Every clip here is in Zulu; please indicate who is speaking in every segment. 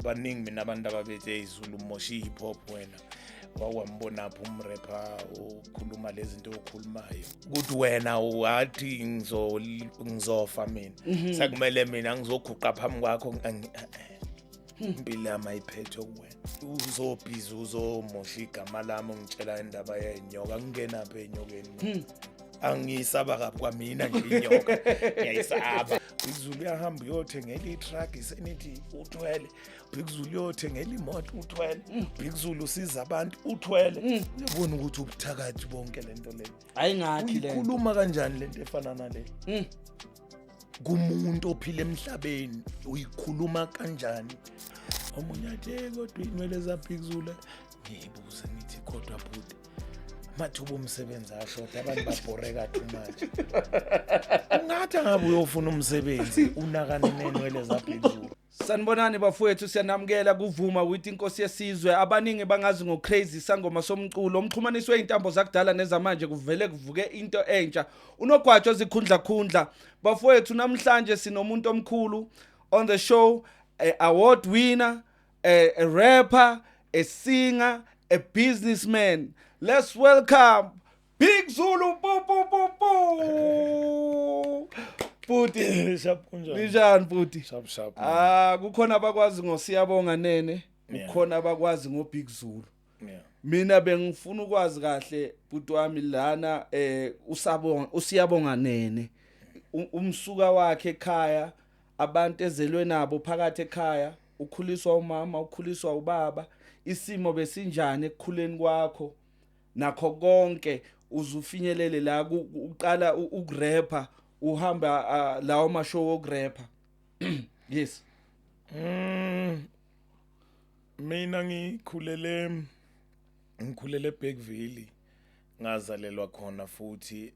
Speaker 1: Baningi mina abantu ababethi, "Hey Zulu, umosha i-hip hop wena. Wakwambonaphi umrapper okhuluma lezi zinto okhulumayo ukuthi wena wathi ngizofa mina, sekumele mina ngizoguqa phambi kwakho?" Impilo yami ayiphethwe kuwena. Uzobhizi uzomosha igama lami, ungitshela indaba yenyoka. Ngingenaphi enyokeni? Angiyisaba kabi kwamina nje inyoka, ngiyayisaba. Big Zulu uyahamba uyothengela i-truck, isenithi uthwele. Big Zulu uyothengela imoto, uthwele. Big Zulu usiza abantu, uthwele. Uyabona ukuthi ubuthakathi bonke lento le.
Speaker 2: Ayingakhi le.
Speaker 1: Uyikhuluma kanjani lento efana nale kumuntu ophila emhlabeni? Uyikhuluma kanjani? Omunye athi, "Hey, kodwa iy'nwele zaBig Zulu." Ngiyibuze ngithi, "Kodwa bhuti, amathuba omsebenzi ashoda, abantu babhoreka too much. Ungathi angabe uyofuna umsebenzi, unakane nenwele zaBig Zulu."
Speaker 2: Sanibonani bafowethu, siyanamukela kuvuma with Inkosi Yesizwe. Abaningi bangazi ngoCrazy Sangoma somculo, umxhumaniswe intambo zakudala nezamanje, kuvele kuvuke into entsha. Unogwajo zikhundla khundla. Bafowethu, namhlanje sinomuntu omkhulu on the show, a award winner, a rapper, a singer, a businessman. Let's welcome Big Zulu. Pu pu pu pu. Bhuti.
Speaker 1: Sharp, kunjani?
Speaker 2: Ninjani, bhuti?
Speaker 1: Sharp, sharp.
Speaker 2: Ah, kukhona abakwazi ngoSiyabonga Nene, kukhona abakwazi ngoBig Zulu. Mina bengifuna ukwazi kahle, bhuti wami, lana usabonga uSiyabonga Nene. Umsuka wakhe ekhaya, abantu ezelwe nabo phakathi ekhaya, ukhuliswa umama, ukhuliswa ubaba, isimo besinjani ekukhuleni kwakho? Nakho konke uzufinyelele la uqala ukurapper, uhamba lawo ma show okurapper. Yes.
Speaker 1: Mina ngikhulele eBergville, ngazalelwa khona futhi,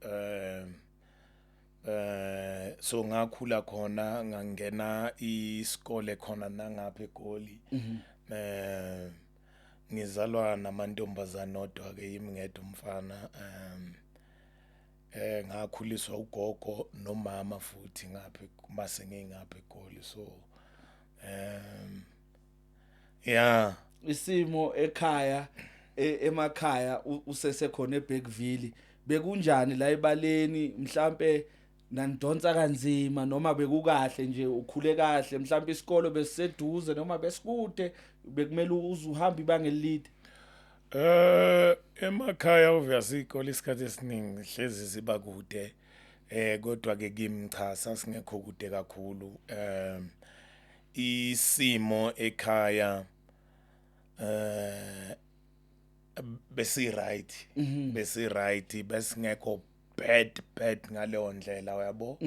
Speaker 1: so ngakhula khona, ngangena isikole khona nangapha eGoli. Ngizalwa namantombazana odwa ke, yimi ngedwa umfana. Ngakhuliswa ugogo nomama futhi ngapha mase ngingapha eGoli, so yeah.
Speaker 2: Isimo ekhaya, emakhaya usesekhona eBergville, bekunjani la ebaleni? Mhlambe nanidonsa kanzima noma bekukahle nje, ukhule kahle? Mhlambe isikolo besiseduze noma besikude, bekumele uze uhambe ibanga elide?
Speaker 1: Emakhaya obviously ikole isikhathi esiningi hlezi ziba kude, kodwa ke kimi cha, sasingekho kude kakhulu. Isimo ekhaya besi right, besi right, besingekho bad bad ngaleyo ndlela, uyabo.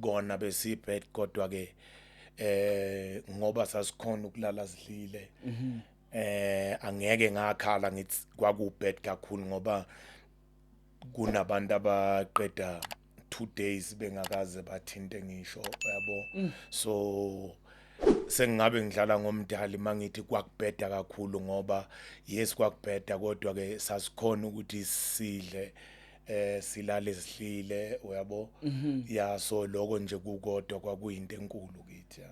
Speaker 1: Kona besi bad, kodwa ke ngoba sasikhona ukulala sidlile, angeke ngakhala ngithi kwaku bad kakhulu, ngoba kunabantu abaqeda 2 days bengakaze bathinte ngisho, uyabo. So sengingabe ngidlala ngomdali mangithi kwakubheda kakhulu, ngoba yes, kwakubheda, kodwa ke sasikhona ukuthi sidle, silale sihlile, uyabo. Ya, so lokho nje kukodwa kwakuyinto enkulu kithi, ya.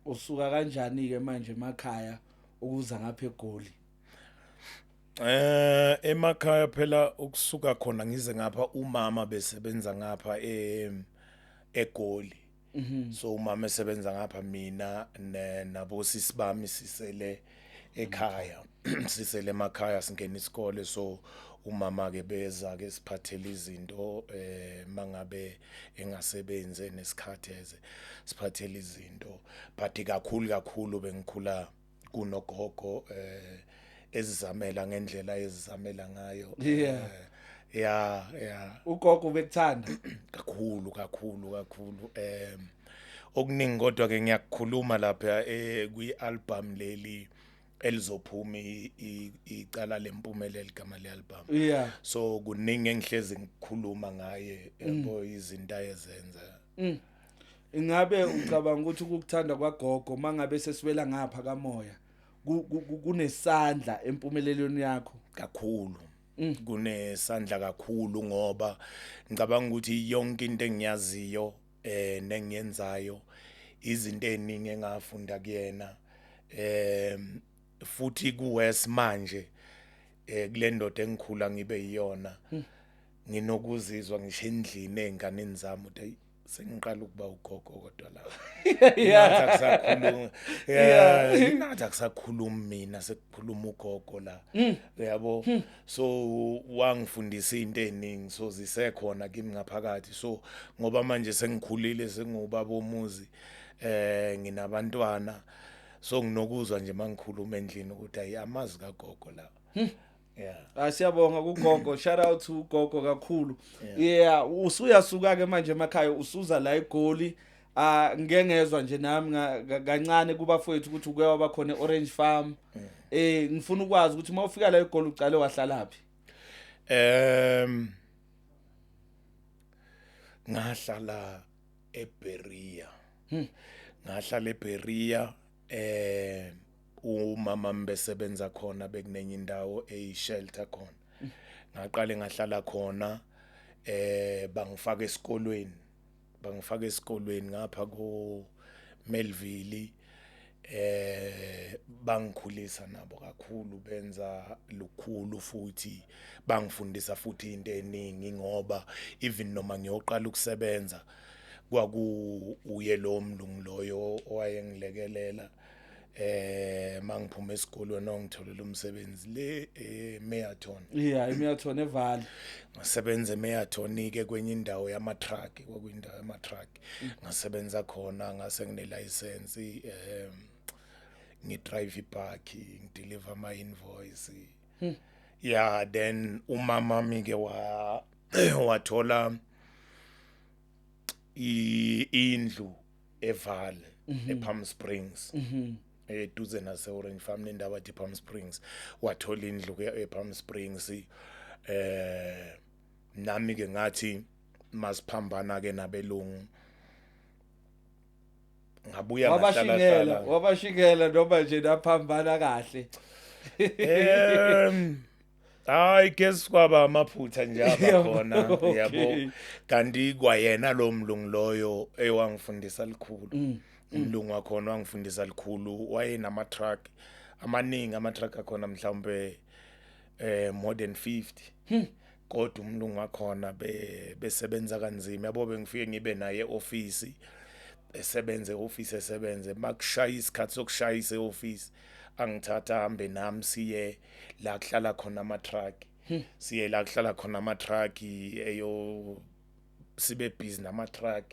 Speaker 2: Usuka kanjani ke manje emakhaya ukuza ngapha eGoli?
Speaker 1: Emakhaya phela ukusuka khona ngize ngapha, umama besebenza ngapha eGoli. So umama esebenza ngapha, mina nabo sisi bami sisele ekhaya, sisele emakhaya, singena isikole. So umama ke beza ke siphathele izinto, mangabe engasebenzi nesikhathi eze siphathele izinto, but kakhulu kakhulu bengikhula kunogogo, ezizamela ngendlela ezizamela ngayo. Yeah.
Speaker 2: Ugogo bekuthanda?
Speaker 1: Kakhulu kakhulu kakhulu. Okuningi kodwa ke ngiyakukhuluma lapha kwi album leli elizophuma, Icala Lempumelelo igama le-album. So kuningi engihlezi ngikhuluma ngaye, yabo, izinto ayezenza.
Speaker 2: Ingabe ucabanga ukuthi ukukuthanda kwagogo, mangabe sesiwela ngapha kamoya, kunesandla empumelelweni yakho?
Speaker 1: Kakhulu, kunesandla kakhulu, ngoba ngicabanga ukuthi yonke into engiyaziyo nengiyenzayo, izinto eziningi engafunda kuyena. Futhi kuwes manje kule ndoda engikhula ngibe yiyona, nginokuzizwa ngisho endlini ey'nganeni zami ukuthi ayi, sengiqala ukuba ugogo, kodwa la ngathi akusakhulumi, yeah, ngathi akusakhulumi mina, sekukhuluma ugogo la, uyabo. So wangifundisa into eziningi, so zisekhona kimi ngaphakathi. So ngoba manje sengikhulile, sengubaba omuzi, nginabantwana, so nginokuzwa nje mangikhuluma endlini ukuthi ayi, amazi kagogo la, yeah.
Speaker 2: Ah, siyabonga kugogo, shout out to ugogo kakhulu. Yeah, usuyasuka ke manje emakhaya, usuza la eGoli. Ah, ngike ngezwa nje nami kancane kubafowethu ukuthi uke waba khona eOrange Farm. Ngifuna ukwazi ukuthi uma ufika la eGoli uqale wahlala phi?
Speaker 1: Ngahlala eBerea. Ngahlala eBerea, umama mbesebenza khona, bekunenye indawo eyishelter khona. Ngaqale ngahlala khona, bangifaka esikolweni. Bangifaka esikolweni ngapha ko Melville. Bangikhulisa nabo kakhulu, benza lukhulu futhi bangifundisa futhi into eningi, ngoba even noma ngiyoqala ukusebenza, kwaku uye lo mlungu loyo owayengilekelela mangiphuma esikolweni, ongitholela umsebenzi le eMeaton.
Speaker 2: Yeah, iMeaton eVaal.
Speaker 1: Ngasebenza eMeaton ke kwenye indawo yama truck, kwakuyindawo yama truck. Ngasebenza khona, ngase ngine license, ngidrive ibhaki, ngideliver ama invoice. Yeah, then umama mi ke wa wathola indlu eVaal, ePalm Springs, eduze nase Orange Farm, nendawo athi Palm Springs. Wathola indlu ke ePalm Springs. Nami ke ngathi masiphambana ke nabelungu, ngabuya ngahlala
Speaker 2: Wabashingela?
Speaker 1: hlala.
Speaker 2: Wabashingela noma nje naphambana kahle?
Speaker 1: I guess kwaba amaphutha nje abakhona, yabo. Kanti kwayena lo mlungu loyo ewangifundisa likhulu, umlungu wakhona wangifundisa likhulu, wayenama truck amaningi, ama truck akhona mhlawumbe more than 50, kodwa umlungu wakhona besebenza kanzima, yabo. Bengifike ngibe naye eoffice, esebenze eoffice, esebenze, makushaya isikhathi sokushayisa eoffice, angithatha ahambe nami siye la kuhlala khona ama truck, siye la kuhlala khona ama truck, eyo sibe busy nama truck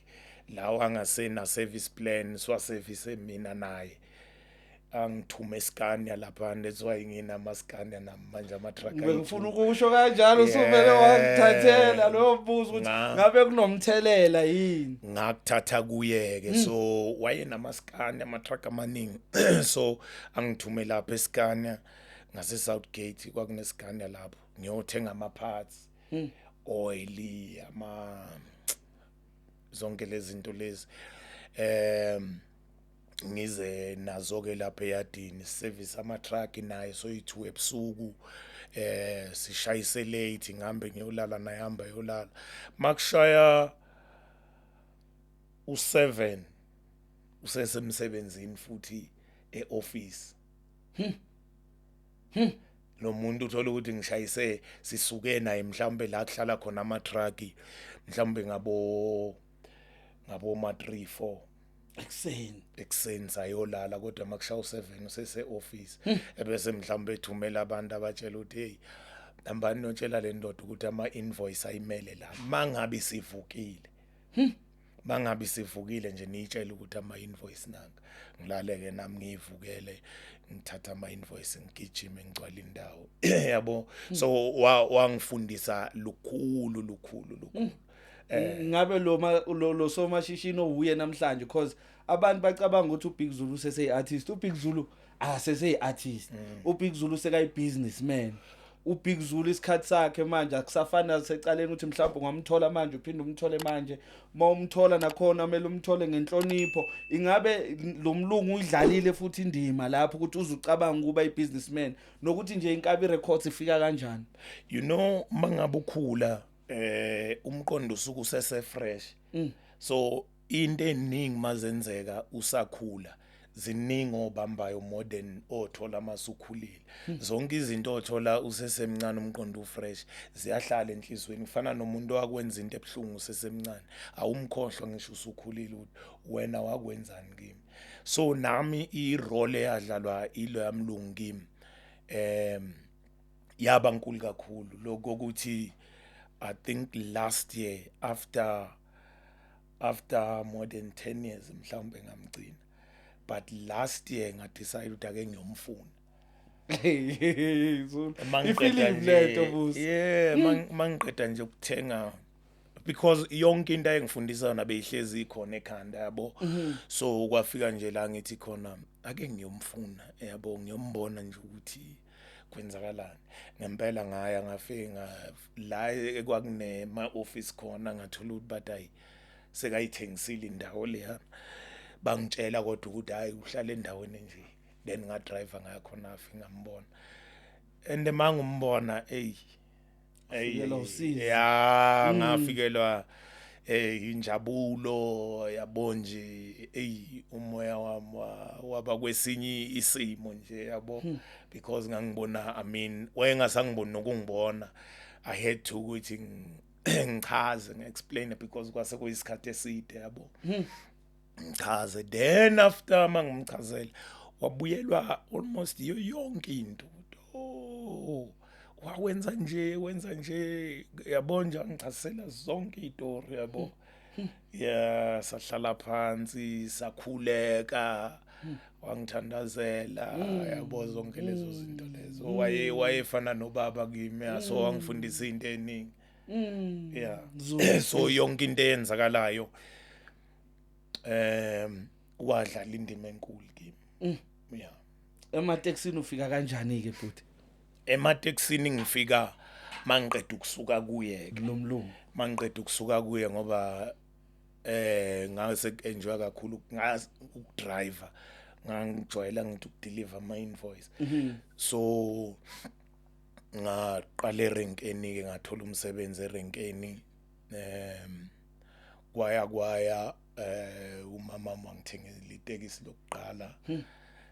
Speaker 1: lawo angasena service plan, siwa service mina naye. Angithume eScania lapha, that's why nginama Scania namanje ama truck.
Speaker 2: Ngifuna ukusho kanjalo, usuvele wangithathela loyo mbuzo ukuthi ngabe kunomthelela yini.
Speaker 1: Ngakuthatha kuye ke. So wayenama Scania, ama truck amaningi, so angithume lapha eScania ngase Southgate, kwakune Scania lapho, ngiyothenga ama parts, oil, ama zonke lezi zinto lezi, ngize nazo ke lapha eyadini, service ama truck naye. So yi2 ebusuku, sishayise late, ngihambe ngiyolala, naye hamba yolala. Makushaya u7 usesemsebenzini futhi eoffice lo muntu. Uthola ukuthi ngishayise, sisuke naye mhlawumbe la kuhlala khona ama truck mhlawumbe ngabo ma 3 4
Speaker 2: Ekuseni.
Speaker 1: Ekuseni sayolala, kodwa makushaya u7 usese office, ebese mhlawumbe ethumela abantu abatshela ukuthi, "Hey, hambani notshela le ndoda ukuthi ama invoice ayimele la, mangabe sivukile, mangabe sivukile nje niyitshela ukuthi ama invoice nanga." Ngilale ke nami, ngiyivukele, ngithatha ama invoice, ngigijime, ngigcwala indawo, yabo. So wangifundisa lukhulu, lukhulu, lukhulu.
Speaker 2: Ngabe lo somashishini owuye namhlanje, because abantu bacabanga ukuthi uBig Zulu usese artist, uBig Zulu akasese artist, uBig Zulu sekayi businessman. uBig Zulu isikhathi sakhe manje akusafani nasecaleni ukuthi mhlawumbe ungamthola manje uphinde umthole manje. Uma umthola nakhona kumele umthole ngenhlonipho. Ingabe lo mlungu uyidlalile futhi indima lapho ukuthi uzucabanga ukuba ibusinessman, nokuthi nje Inkabi Records ifika kanjani?
Speaker 1: You know, mangabe ukhula, umqondo usuke usese fresh, so into eningi mazenzeka usakhula. Ziningi obambayo more than othola masukhulile. Zonke izinto othola usesemncane, umqondo ufresh, ziyahlala enhlizweni. Kufana nomuntu owakwenza into ebuhlungu usesemncane, awumkhohlwa ngisho usukhulile ukuthi wena wakwenzani kimi. So nami i-role eyadlalwa ilo yamlungu kimi yaba nkulu kakhulu, lokho ukuthi I think last year, after more than 10 years mhlawumbe ngamgcina, but last year ngadecide ukuthi ake ngiyomfuna.
Speaker 2: Zulu.
Speaker 1: Mangiqeda
Speaker 2: Ifilimu lento,
Speaker 1: nje
Speaker 2: busi.
Speaker 1: Yeah, mangiqeda nje ukuthenga, because yonke into ayengifundisa yona beyihlezi ikhona ekhanda, yabo. So kwafika nje la ngithi khona ake ngiyomfuna, yabo, ngiyombona nje ukuthi kwenzakalani ngempela. Ngaya, ngafika la ekwakune ma office khona, ngathola ukuthi bathi ayi, sekayithengisile indawo leya. Bangitshela kodwa ukuthi hayi, uhlala endaweni nje. Then ngadrive ngaya khona, afika ngambona, and mangumbona, ey ey.
Speaker 2: Wafikelwa usizi.
Speaker 1: Ya, ngafikelwa injabulo, yabo nje. Ey, umoya wami waba kwesinye isimo nje, yabo, because ngangibona, I mean, wayengasangiboni nokungibona. I had to ukuthi ngichaze, ngiexplain, because kwase kuyisikhathi eside, yabo. Ngichaze, then after mangimchazela wabuyelwa almost iyo yonke into, oh, wawenza nje, wenza nje, yabo nje, angichazela zonke izitori, yabo. Yeah, sahlala phansi, sakhuleka, wangithandazela, yabo, zonke lezo zinto lezo. Wayefana nobaba kimi, so wangifundisa into eningi, yeah.
Speaker 2: Zulu.
Speaker 1: So yonke into eyenzakalayo wadlala indima enkulu kimi, yeah.
Speaker 2: Ematekisini ufika kanjani ke futhi?
Speaker 1: Ematekisini ngifika mangiqeda ukusuka kuye ke.
Speaker 2: Lomlungu.
Speaker 1: Mangiqeda ukusuka kuye, ngoba ngase enjoy kakhulu ukudriver, ngangijwayela ngithi ukudeliver ama invoice. So ngaqala erenkeni ke, ngathola umsebenzi erenkeni. Kwaya kwaya, umama wangithengela itekisi lokuqala,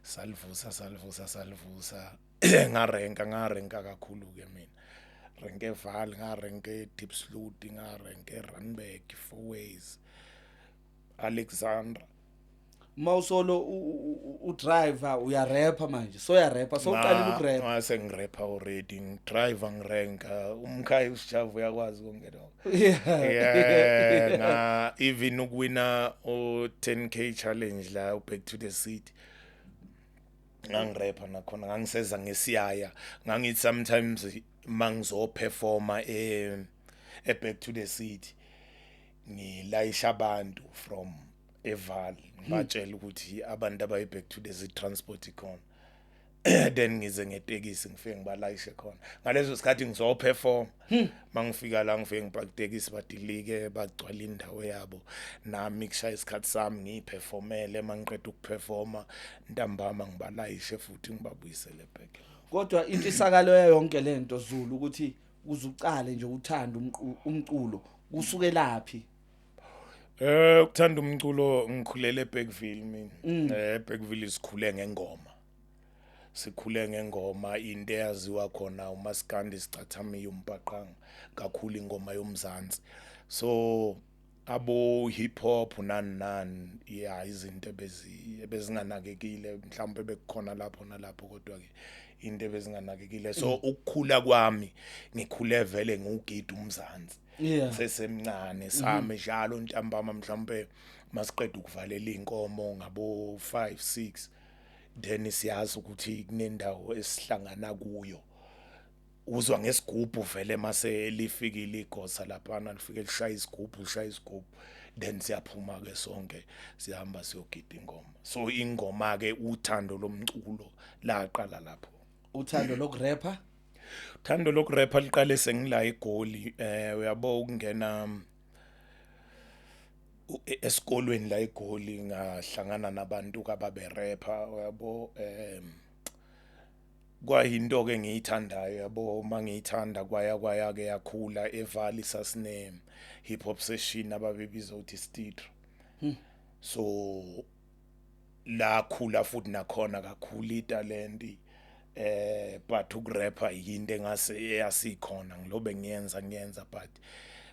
Speaker 1: salivusa, salivusa, salivusa. Ngarenka, ngarenka kakhulu ke mina, renke eVaal, ngarenke eDiepsloot, ngarenke eRandburg, Fourways, Alexandra.
Speaker 2: Mawusolo udriver, uyarapha manje, so uyarapha, so uqalile ukurapha?
Speaker 1: Ngase ngirapha already, ngidriver, ngirenka. Umkhaya usijavu uyakwazi konke lokho. Yeah, nga even ukuwina o 10K challenge la Back to the City, ngangirapha nakhona, ngangiseza ngesiyaya. Ngangithi sometimes mangizo performa e Back to the City, ngilayisha abantu from eVaal, ngibatshela ukuthi abantu abayi Back to the City, transport ikhona, then ngize ngetekisi, ngifike ngibalayishe khona ngaleso sikhathi ngizoperform. Mangifika la, ngifike ngipaka itekisi, badilike, bagcwala indawo yabo, nami kushaya isikhathi sami ngiyiperformele. Mangiqeda ukuperforma ntambama, ngibalayishe futhi, ngibabuyisele back.
Speaker 2: Kodwa intshisakalo yayo yonke lento, Zulu, ukuthi uzucale nje uthanda umculo, kusukelaphi?
Speaker 1: Ukuthanda umculo, ngikhulele eBergville mina. EBergville sikhule ngengoma. Sikhule ngengoma, into eyaziwa khona umaskandi, sicathamiya, umbhaqanga, kakhulu ingoma yomzansi. So abo hip hop nani nani, yeah, izinto ebezinganakekile, mhlawumbe bekukhona lapho nalapho, kodwa ke into ebezinganakekile. So ukukhula kwami, ngikhule vele ngugida umzansi. Sesemncane sami njalo ntambama, mhlawumbe masiqeda ukuvalela inkomo ngabo 5 6, then siyazi ukuthi kunendawo esihlangana kuyo. Uzwa ngesigubhu vele mase lifikile igosa laphana, lifike lishaya isigubhu, lishaya isigubhu, then siyaphuma ke sonke, sihamba siyogida ingoma. So ingoma ke, uthando lomculo laqala lapho.
Speaker 2: Uthando lokurapha?
Speaker 1: Uthando lokurapha liqale sengila eGoli, uyabo, ukungena esikolweni la eGoli, ngahlangana nabantu kababerapha, uyabo. Kwayinto ke ngiyithandayo, yabo. Mangiyithanda, kwaya kwaya ke, yakhula. eVaal sasine hip hop session ababebiza ukuthi Stitro. So Lakhula futhi nakhona kakhulu italenti, but ukurapper yinto engase eyasikhona, ngilobe ngiyenza, but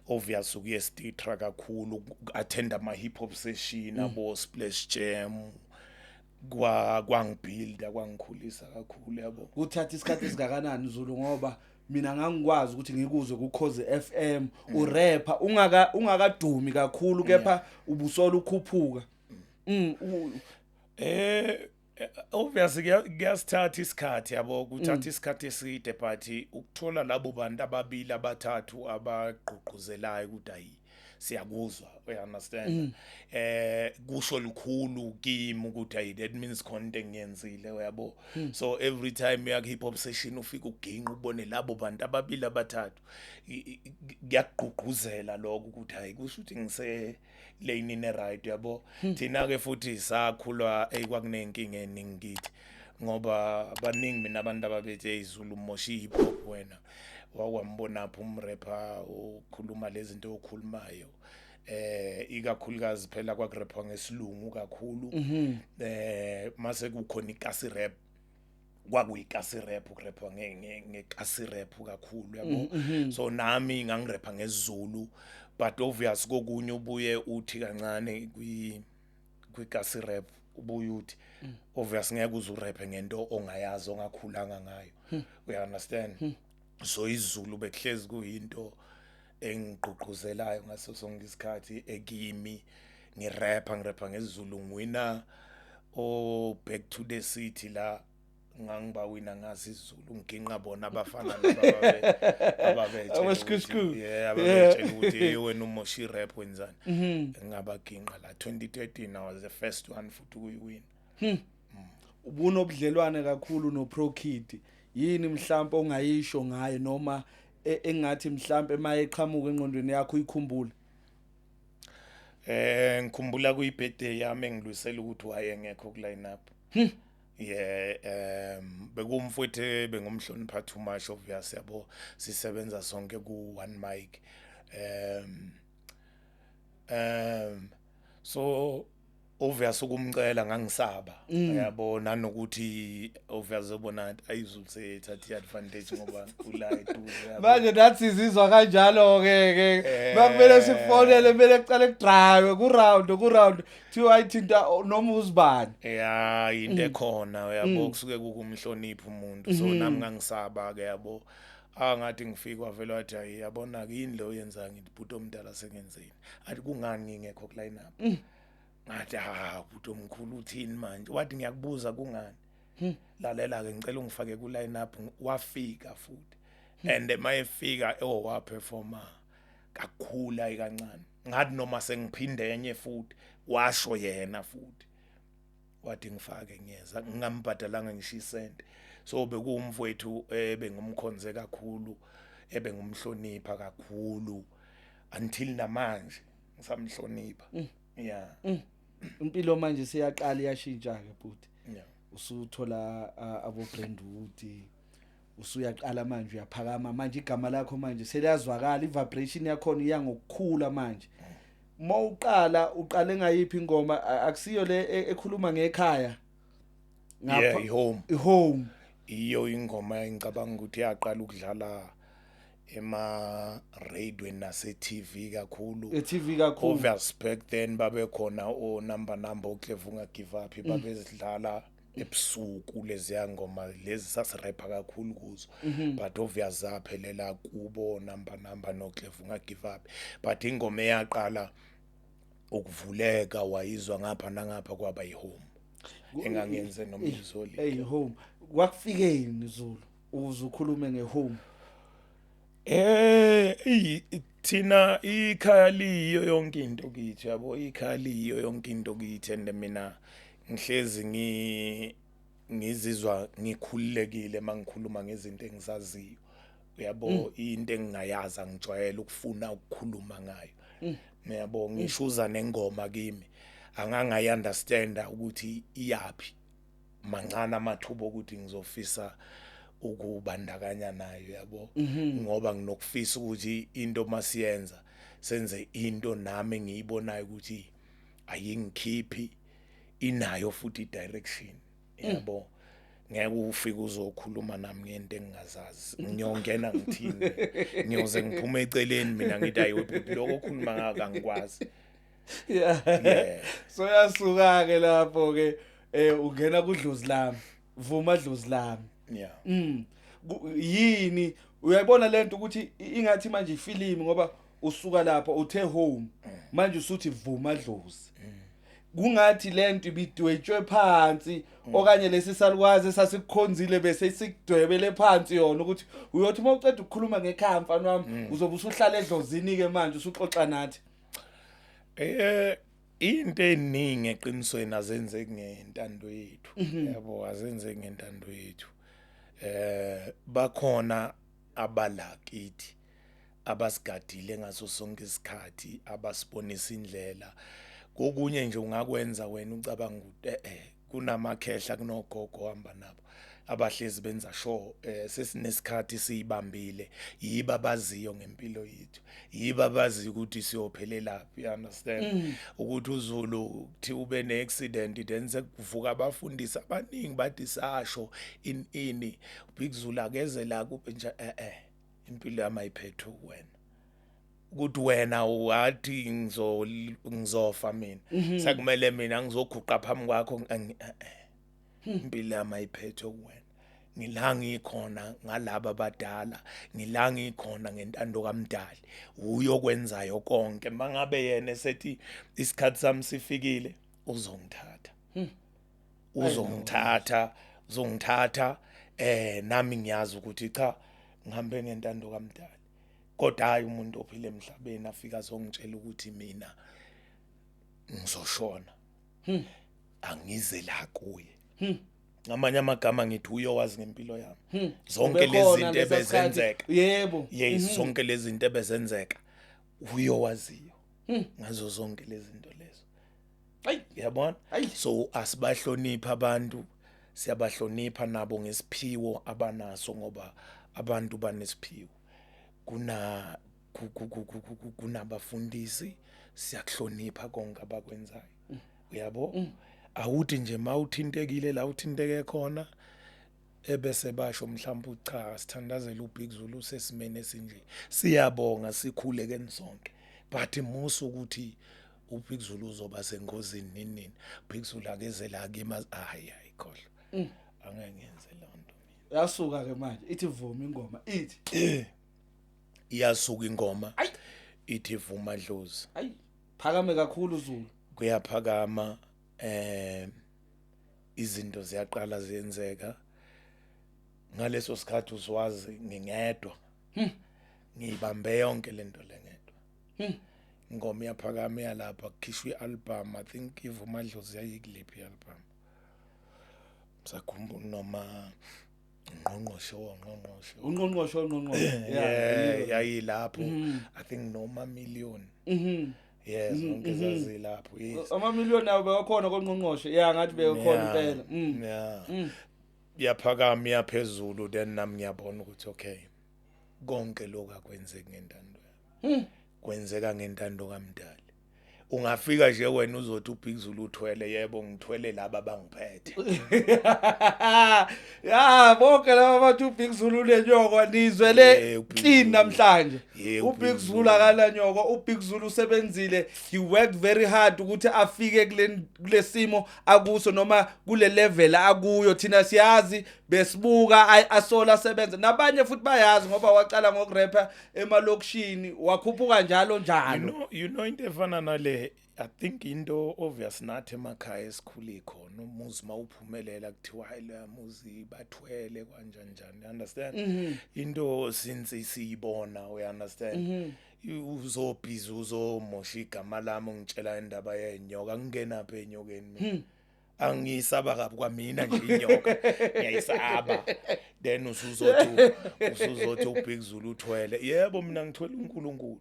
Speaker 1: obvious ukuye stitra kakhulu, attend ama hip hop session abo Splash Jam, kwangibuilda, kwangikhulisa kakhulu, yabo.
Speaker 2: Kuthatha isikhathi esingakanani, Zulu? Ngoba mina ngangikwazi ukuthi ngikuzwe kuKhozi FM urapper ungakadumi kakhulu, kepha ubusola ukhuphuka.
Speaker 1: Obviously kuyasithatha isikhathi, yabo, kuthatha isikhathi eside, but ukuthola labo bantu ababili abathathu abagqugquzelayo ukuthi ayi, siyakuzwa, you understand, kusho likhulu kimi ukuthi ayi, that means khona into engiyenzile, uyabo. So every time uya hip hop session, ufika uginqa, ubone labo bantu ababili abathathu, kuyakugqugquzela lokho ukuthi hayi, kusho ukuthi ngise lane ne right, yabo. Thina ke futhi sakhulwa kwakunenkinga eningi kithi, ngoba baningi mina abantu ababethi, "Hey Zulu, umosha hip hop wena, wakwambona phi umrapper okhuluma lezi zinto okhulumayo?" Ikakhulukazi phela kwakurapwa ngesilungu kakhulu, mase kukhona ikasi rap, kwakuyikasi rap, ukurapwa ngekasi rap kakhulu, yabo. So nami ngangirapha ngesiZulu, but obvious kokunye ubuye uthi kancane kwikasi rap, ubuye uthi obvious ngeke uze uraphe ngento ongayazi, ongakhulanga ngayo, you understand. So isiZulu bekuhlezi kuyinto engigqugquzelayo ngaso sonke isikhathi ekimi. Ngirapha ngesiZulu, ngiwina o Back to the City la, ngangibawina ngazi isiZulu, ngiginqa bona abafana laba ababetshela
Speaker 2: Abashkushku.
Speaker 1: Yeah, ababetshela ukuthi, "Hey wena, umosha irap, wenzani?" Ngabaginqa la 2013, I was the first one futhi ukuyiwina.
Speaker 2: Ubunobudlelwane kakhulu no Pro Kid. Yini mhlawumbe ongayisho ngaye, noma engathi mhlawumbe mayeqhamuka engqondweni yakho uyikhumbule?
Speaker 1: Ngikhumbula kuyi birthday yami engilwisela ukuthi wayengekho ku line up. Yeah, bekumfowethu, bengumhlonipha too much, obvious, yabo, sisebenza sonke ku one mic. So obvious ukumcela ngangisaba, yabo, nanokuthi obvious ubona ayizulithatha advantage ngoba ula eduze, yabo.
Speaker 2: Manje nathi sizizwa kanjalo ke ke makumele sikufonele, kumele kuqale kudrive ku round kuthiwa ayithinta noma uzibani.
Speaker 1: Ya, into ekhona, uyabo, kusuke kukumhlonipha umuntu, so nami ngangisaba ke, yabo. Angathi ngifika, wavela wathi, "Hayi, yabona ke, yini lo yenza?" Ngithi, "Bhuti omdala, sengenzeni?" Athi, "Kungani ngingekho ku line up?" Ngathi, "Ha, bhuti omkhulu, uthini manje?" Wathi, "Ngiyakubuza, kungani? Lalela ke, ngicela ungifake ku line up." Wafika futhi, and mayefika, oh, wa performa kakhulu, ayi kancane. Ngathi noma sengiphinde enye futhi, washo yena futhi wathi, "Ngifake, ngiyeza." Ngingambhadalanga ngisho isente. So bekuwumfowethu ebengumkhonze kakhulu, ebengumhlonipha kakhulu, until namanje ngisamhlonipha, yeah.
Speaker 2: Impilo manje siyaqala iyashintsha ke, bhuti. Usuthola abo Brandwood, usuyaqala manje uyaphakama manje, igama lakho manje seliyazwakala, i-vibration yakhona iya ngokukhula manje. Mawuqala, uqale ngayiphi ingoma? Akusiyo le ekhuluma ngekhaya?
Speaker 1: Yeah, i-home.
Speaker 2: I-home.
Speaker 1: Iyo ingoma engicabanga ukuthi yaqala ukudlala ema radioweni nase TV kakhulu.
Speaker 2: E-TV kakhulu.
Speaker 1: Obvious back then babe khona o number number, uClef unga give up, babezidlala ebusuku leziya ngoma lezi, sasirapha kakhulu kuzo, but obvious zaphelela kubo number number no Clef unga give up. But ingoma eyaqala ukuvuleka, wayizwa ngapha nangapha, kwaba yihome engangenze nomzoli.
Speaker 2: Hey, home kwakufikeni, Zulu, uze ukhulume ngehome?
Speaker 1: Thina ikhaya liyo yonke into kithi, yabo, ikhaya liyo yonke into kithi, and mina ngihlezi ngizizwa ngikhululekile mangikhuluma ngezinto engizaziyo, uyabo. Into engingayazi angijwayele ukufuna ukukhuluma ngayo, uyabo. Ngisho uza nengoma kimi angangayi understanda ukuthi iyapi, mancane amathuba ukuthi ngizofisa ukubandakanya nayo, yabo, ngoba nginokufisa ukuthi into masiyenza, senze into nami engiyibonayo ukuthi ayingikhiphi. Inayo futhi i-direction, yabo. Ngeke ufike uzokhuluma nami ngento engingazazi. Ngiyongena ngithini? Ngiyoze ngiphume eceleni mina, ngithi, "Ayi bhuti, lokho okhuluma ngako angikwazi." Yeah.
Speaker 2: So yasuka ke lapho ke, ungena kudlozi lami, vuma dlozi lami. Yini uyayibona lento ukuthi ingathi manje ifilimu, ngoba usuka lapho uthe home, manje usuthi vuma dlozi, kungathi lento ibidwetshwe phansi, okanye lesi salukwazi esasikukhonzile bese sikudwebele phansi yona, ukuthi uyothi uma uceda ukukhuluma ngekhaya, mfana wami, uzobe usuhlala edlozini ke manje, usuxoxa nathi.
Speaker 1: Into eningi eqinisweni azenzeki ngentando yethu, yabo, azenzeki ngentando yethu. Bakhona abalakithi abasigadile ngaso sonke isikhathi, abasibonisa indlela. Kokunye nje ungakwenza wena ucabanga ukuthi kunamakhehla, kunogogo ohamba nabo abahlezi benza sure sesinesikhathi siyibambile, yiba abaziyo ngempilo yethu, yiba abaziyo ukuthi siyophelelaphi, you understand, ukuthi uZulu kuthi ube ne-accident, then sekuvuka abafundisi abaningi bathi sasho in ini, Big Zulu akeze la kube nje. Impilo yami ayiphethwe wena, ukuthi wena wathi ngizofa mina, sekumele mina ngizoguqa phambi kwakho. Impilo yami ayiphethwe kuwena. Ngila ngikhona ngalaba abadala, ngila ngikhona ngentando kaMdali, uyokwenzayo konke. Mangabe yena esethi isikhathi sami sifikile, uzongithatha, uzongithatha, uzongithatha. Nami ngiyazi ukuthi cha, ngihambe ngentando kaMdali, kodwa hayi umuntu ophila emhlabeni afika azongitshela ukuthi mina ngizoshona, angize la kuye. Ngamanye amagama ngithi uyowazi ngempilo yami zonke lezi
Speaker 2: Ubekhona
Speaker 1: zinto
Speaker 2: lesa sikhathi.
Speaker 1: ebezenzeka. Yes, zonke lezi zinto ebezenzeka uyowaziyo ngazo zonke lezi zinto lezo. Yabona?
Speaker 2: Ayi.
Speaker 1: So asibahlonipha abantu, siyabahlonipha nabo ngesiphiwo abanaso, ngoba abantu banesiphiwo. Kuna ku- ku- ku- ku- ku- kunabafundisi, siyakuhlonipha konke abakwenzayo, uyabo. Awuthi nje mawuthintekile la uthinteke khona, ebese basho mhlawumbe, cha, sithandazela uBig Zulu sesimene esinje, siyabonga, sikhuleke sonke, but musu ukuthi uBig Zulu uzoba sengozini nini nini, Big Zulu akeze la kimi, hayi hayi, khohlwa, angeke ngenze leyo nto mina.
Speaker 2: Yasuka ke manje ithi vuma ingoma ithi.
Speaker 1: Iyasuka ingoma.
Speaker 2: Ayi.
Speaker 1: Ithi vuma dlozi.
Speaker 2: Ayi, phakame kakhulu Zulu.
Speaker 1: Kuyaphakama, izinto ziyaqala ziyenzeka. Ngaleso sikhathi uzwazi ngingedwa, ngiyibambe yonke lento lengedwa. Ingoma iyaphakama, iyalapha, kukhishwa i-album. I think ivumadlozi yayikuliphi i-album, sakhumbula, noma ngqongqoshe wongqongqoshe.
Speaker 2: Unqongqoshe ongqongqoshe.
Speaker 1: Yeah, yayilapho, I think noma million. Yes, zonke zazilapho, yes.
Speaker 2: Amamiliyoni nawo bewakhona konqongqoshe, ya, ngathi bewakhona impela.
Speaker 1: Yeah, yaphakama iyaphezulu, then nami ngiyabona ukuthi okay, konke lokhu akwenzeki ngentando yami, kwenzeka ngentando kaMdali. Ungafika nje wena uzothi uBig Zulu uthwele, yebo, ngithwele laba abangiphethe.
Speaker 2: Ya, bonke laba bathi uBig Zulu unenyoko, nizwele
Speaker 1: Yeah, uBig
Speaker 2: clean
Speaker 1: Zulu.
Speaker 2: namhlanje.
Speaker 1: Yeah,
Speaker 2: uBig
Speaker 1: uBig
Speaker 2: Zulu
Speaker 1: Zulu.
Speaker 2: akananyoko. uBig Zulu usebenzile, he worked very hard ukuthi afike kule kulesimo akuso noma kule level akuyo. Thina siyazi, besibuka asola sebenza, nabanye futhi bayazi, ngoba waqala ngokurapha emalokishini, wakhuphuka njalo njalo.
Speaker 1: You know into efana nale, I think into obvious, nathi emakhaya esikhule khona, umuzi mawuphumelela kuthiwa hayi, loya muzi bathwele kanjani njani, you understand? Into since siyibona, we understand. Uzobhizi uzomosha igama lami, ungitshela indaba yenyoka, ngingenapha enyokeni mina? Angiyisaba kabi kwamina nje inyoka, ngiyayisaba. Then usuzothi uBig Zulu uthwele. Yebo, mina ngithwele uNkulunkulu.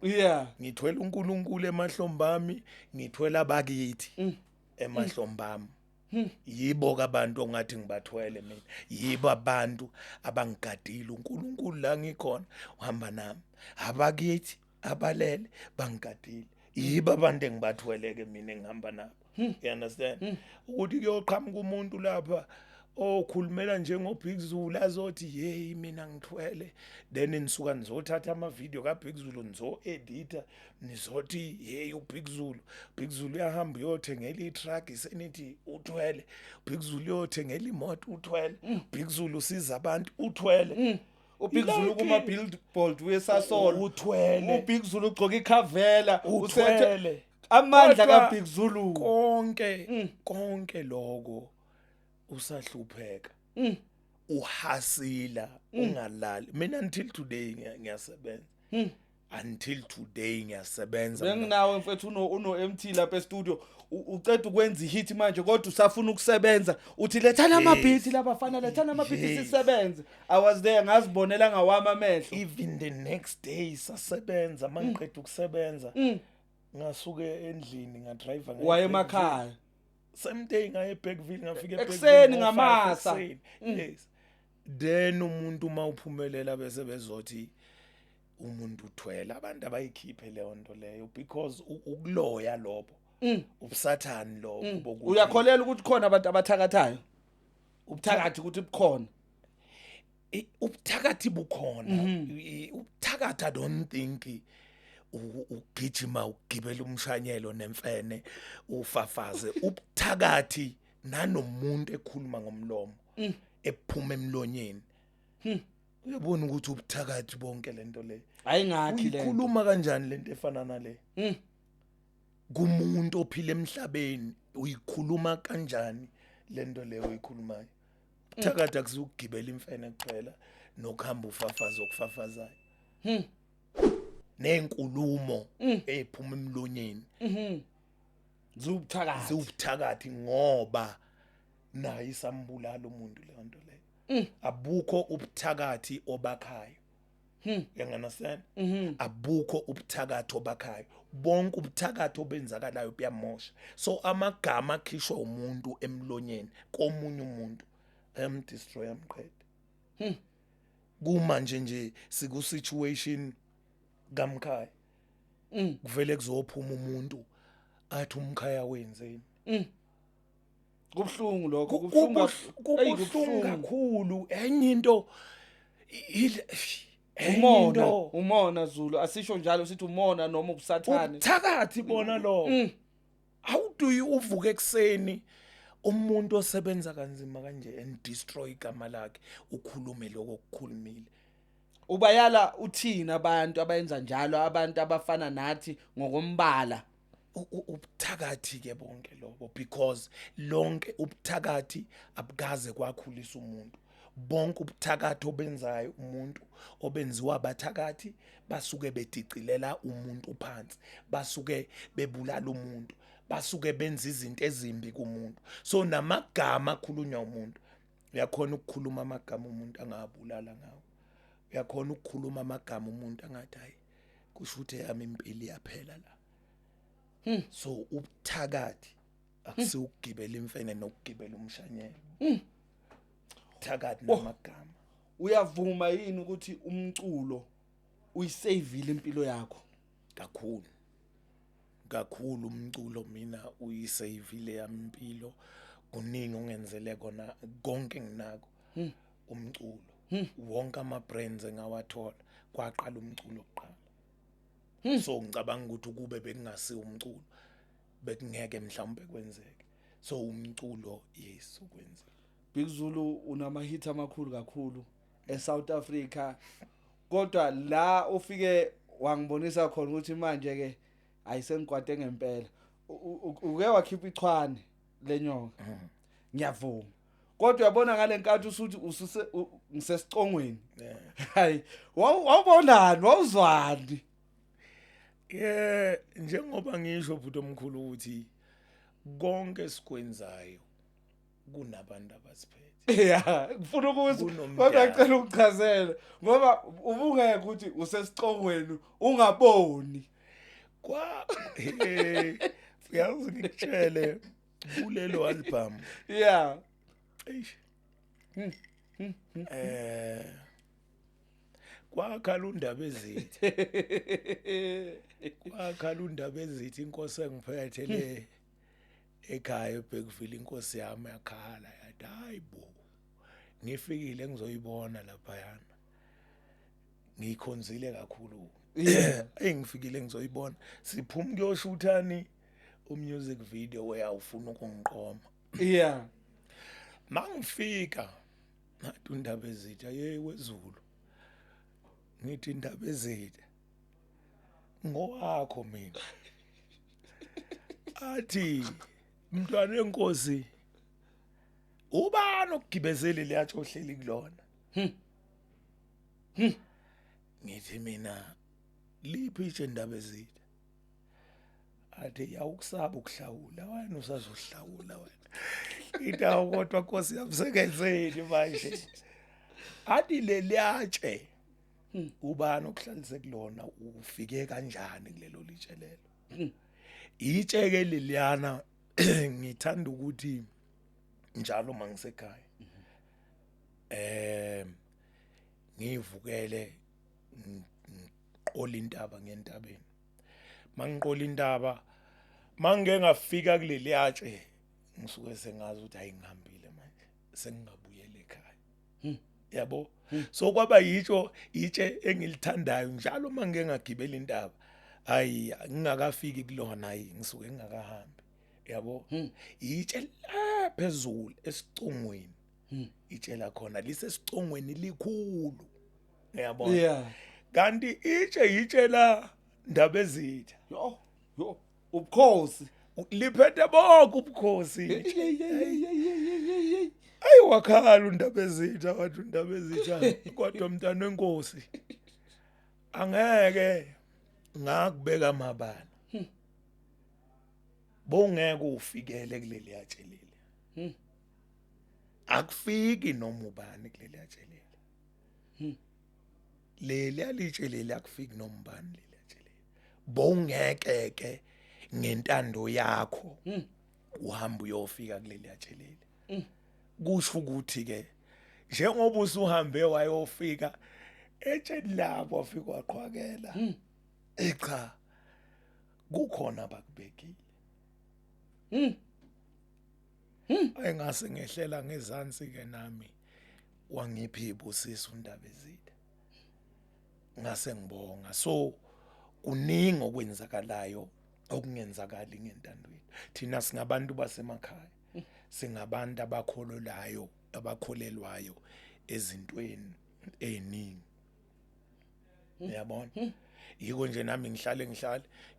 Speaker 1: Ngithwele uNkulunkulu emahlombe ami, ngithwele abakithi emahlombe ami. Yibo ke abantu ongathi ngibathwele mina, yibo abantu abangigadile. uNkulunkulu la ngikhona uhamba nami, abakithi abalele bangigadile, yibo abantu engibathwele ke mina engihamba nabo. You understand ukuthi kuyoqhamuka umuntu lapha okhulumela njengoBig Zulu azothi, "Hey, mina ngithwele," then nisuka nizothatha ama video kaBig Zulu, nizo edita, nizothi, "Hey, uBig Zulu, Big Zulu uyahamba uyothengela itruck," senithi uthwele. Big Zulu uyothengela imoto, uthwele. Big Zulu usiza abantu, uthwele.
Speaker 2: UBig Zulu kuma billboard weSasol.
Speaker 1: Uthwele.
Speaker 2: UBig Zulu ugcoka iCarvela.
Speaker 1: Uthwele.
Speaker 2: Amandla
Speaker 1: Kodwa
Speaker 2: kaBig Zulu.
Speaker 1: Konke lokho usahlupheka, uhasila, ungalali. Mina until today ngiyasebenza, until today ngiyasebenza mina.
Speaker 2: Benginawe mfethu, uno MT lapha e-studio, uceda ukwenza ihit manje kodwa usafuna ukusebenza, uthi lethana ama-beat labafana, lethana ama-beat sisebenze. I was there, ngazibonela ngawami amehlo.
Speaker 1: Even the next day sasebenza. Mangiqeda ukusebenza ngasuke endlini, ngadrive.
Speaker 2: Waye emakhaya.
Speaker 1: Same day ngaye eBergville, ngafika
Speaker 2: Ekuseni
Speaker 1: eBergville ngo-5
Speaker 2: ngamasa.
Speaker 1: Ekuseni. Yes, then umuntu uma uphumelela bese bezothi umuntu uthwele. Abantu abayikhiphe leyo nto leyo because ukuloya lobo, ubusathani lobo bokuthi
Speaker 2: Uyakholela ukuthi khona abantu abathakathayo, ubuthakathi ukuthi bukhona?
Speaker 1: Ubuthakathi bukhona. Ubuthakathi, I don't think ugijima ugibela umshanyelo nemfene ufafaze ubuthakathi. Nanomuntu ekhuluma ngomlomo, ephuma emlonyeni, uyabona ukuthi ubuthakathi bonke lento le.
Speaker 2: Ayingakhi le nto.
Speaker 1: Uyikhuluma kanjani lento efana nale kumuntu ophila emhlabeni? Uyikhuluma kanjani lento leyo oyikhulumayo? Ubuthakathi akusukugibela imfene kuphela nokuhamba ufafaza okufafazayo, nenkulumo ephuma emlonyeni.
Speaker 2: Ziwubuthakathi.
Speaker 1: Ziwubuthakathi ngoba nayo isambulala umuntu leyo nto leyo. Abukho ubuthakathi obakhayo, you understand? Abukho ubuthakathi obakhayo. Bonke ubuthakathi obenzakalayo buyamosha. So amagama akhishwa umuntu emlonyeni komunye umuntu ayamdestroy, amqede. Kumanje nje siku situation kamkhaya, kuvele kuzophuma umuntu athi umkhaya wenzeni.
Speaker 2: Kubuhlungu lokho, kubuhlungu. Eyi,
Speaker 1: Kubuhlungu kakhulu. Enye into enye
Speaker 2: Umona.
Speaker 1: into
Speaker 2: Umona, Zulu, asisho njalo, sithi umona noma ubusathane.
Speaker 1: Ubuthakathi bona lo. How do you uvuke ekseni, umuntu osebenza kanzima kanje, and destroy igama lakhe, ukhulume lokho okukhulumile?
Speaker 2: Ubayala uthina abantu abayenza njalo, abantu abafana nathi ngokombala?
Speaker 1: Ubuthakathi ke bonke lobo, because lonke ubuthakathi abukaze kwakhulisa umuntu. Bonke ubuthakathi obenzayo umuntu, obenziwa abathakathi, basuke bedicilela umuntu phansi, basuke bebulala umuntu, basuke benza izinto ezimbi kumuntu. So namagama akhulunywa umuntu, uyakhona ukukhuluma amagama umuntu angabulala ngawo, uyakhona ukukhuluma amagama umuntu angathi, "Hayi, kusho ukuthi eyami impilo iyaphela la." So ubuthakathi akusiwukugibela imfene nokugibela umshanyelo, ubuthakathi namagama.
Speaker 2: Uyavuma yini ukuthi umculo uyisavile impilo yakho?
Speaker 1: Kakhulu kakhulu. Umculo mina uyisavile yami impilo. Kuningi ongenzele kona. Konke nginako umculo. Wonke ama brands engawathola kwaqala umculo kuqala. So ngicabanga ukuthi ukube bekungasi umculo, bekungeke mhlawumbe kwenzeke. So umculo, yes, ukwenzile.
Speaker 2: Big Zulu, unama-hit amakhulu kakhulu eSouth Africa, kodwa la ufike wangibonisa khona ukuthi manje ke ayisengikwate ngempela. Uke wakhipha ichwane lenyoka, ngiyavuma, kodwa uyabona ngalenkathi usuthi ususe ngisesicongweni, hayi, wawubonani, wawuzwani?
Speaker 1: Yeah, njengoba ngisho bhuti omkhulu ukuthi konke esikwenzayo kunabantu abasiphethe.
Speaker 2: Ya, ngifuna ukuzwa.
Speaker 1: Kunomdali.
Speaker 2: Kodwa ngicela ukuchazela ngoba ubungeke ukuthi usesicongweni ungaboni.
Speaker 1: Kwa uyazi ngikutshele kulelo album, eish, kwakhala undaba ezithi, kwakhala undaba ezithi inkosi engiphethe le. Ekhaya eBergville inkosi yami yakhala yathi, hayi bo, ngifikile ngizoyibona laphayana, ngikhonzile kakhulu. Hey, ngifikile ngizoyibona, siphuma kuyoshuthani umusic video where ufuna ukungiqoma. Mangifika nathi undaba ezitha, hey wezulu, ngithi indaba ezitha ngowakho mina. Athi mntwana enkosi, ubani okugibezele leyatsho ohleli kulona? Ngithi mina, liphi itshe, ndaba ezitha? Athi yawukusaba ukuhlawula wena, usazohlawula wena indawo, kodwa Nkosi yamsengenzeni manje? Athi leliyatshe ubani okuhlalise kulona, ufike kanjani kulelo litshe lelo? Itshe ke leliyana, ngithanda ukuthi njalo mangisekhaya ngivukele ngiqola intaba ngentabeni. Mangiqola intaba, mangike ngafika kuleli yatshe, ngisuke sengazi ukuthi hayi, ngihambile manje, sengingabuyela ekhaya, yabo. So kwaba yitsho itshe engilithandayo njalo mangike ngagibela intaba, hayi, ngingakafiki kulona, hayi, ngisuke ngingakahambi, yabo. Itshe la phezulu esicongweni, itshe lakhona lisesicongweni, likhulu, uyabona. Kanti itshe itshe la ndaba ezitha.
Speaker 2: Yo yo, ubukhosi.
Speaker 1: Liphethe bonke ubukhosi itshe. Ayi, wakhala undaba ezitha, wathi undaba ezitha, kodwa mntana wenkosi, angeke ngakubeka amabala, bongeke ufikele kuleli yatshelile, akufiki noma ubani kuleli yatshelile, leli alitshe leli, akufiki noma ubani leli yatshelile, bongeke ke ngentando yakho uhamba uyofika kuleli yatshelile. Kusho ukuthi ke njengoba usuhambe wayofika etsheni labo, wafika waqhwakela, cha, kukhona abakubekile. Ayingase ngehlela ngezansi ke nami, wangipha ibusiso undaba ezitha, ngase ngibonga. So kuningi okwenzakalayo okungenzakali ngentando yethu. Thina singabantu basemakhaya, singabantu abakholelayo, abakholelwayo ezintweni eziningi, uyabona. Yiko nje nami ngihlale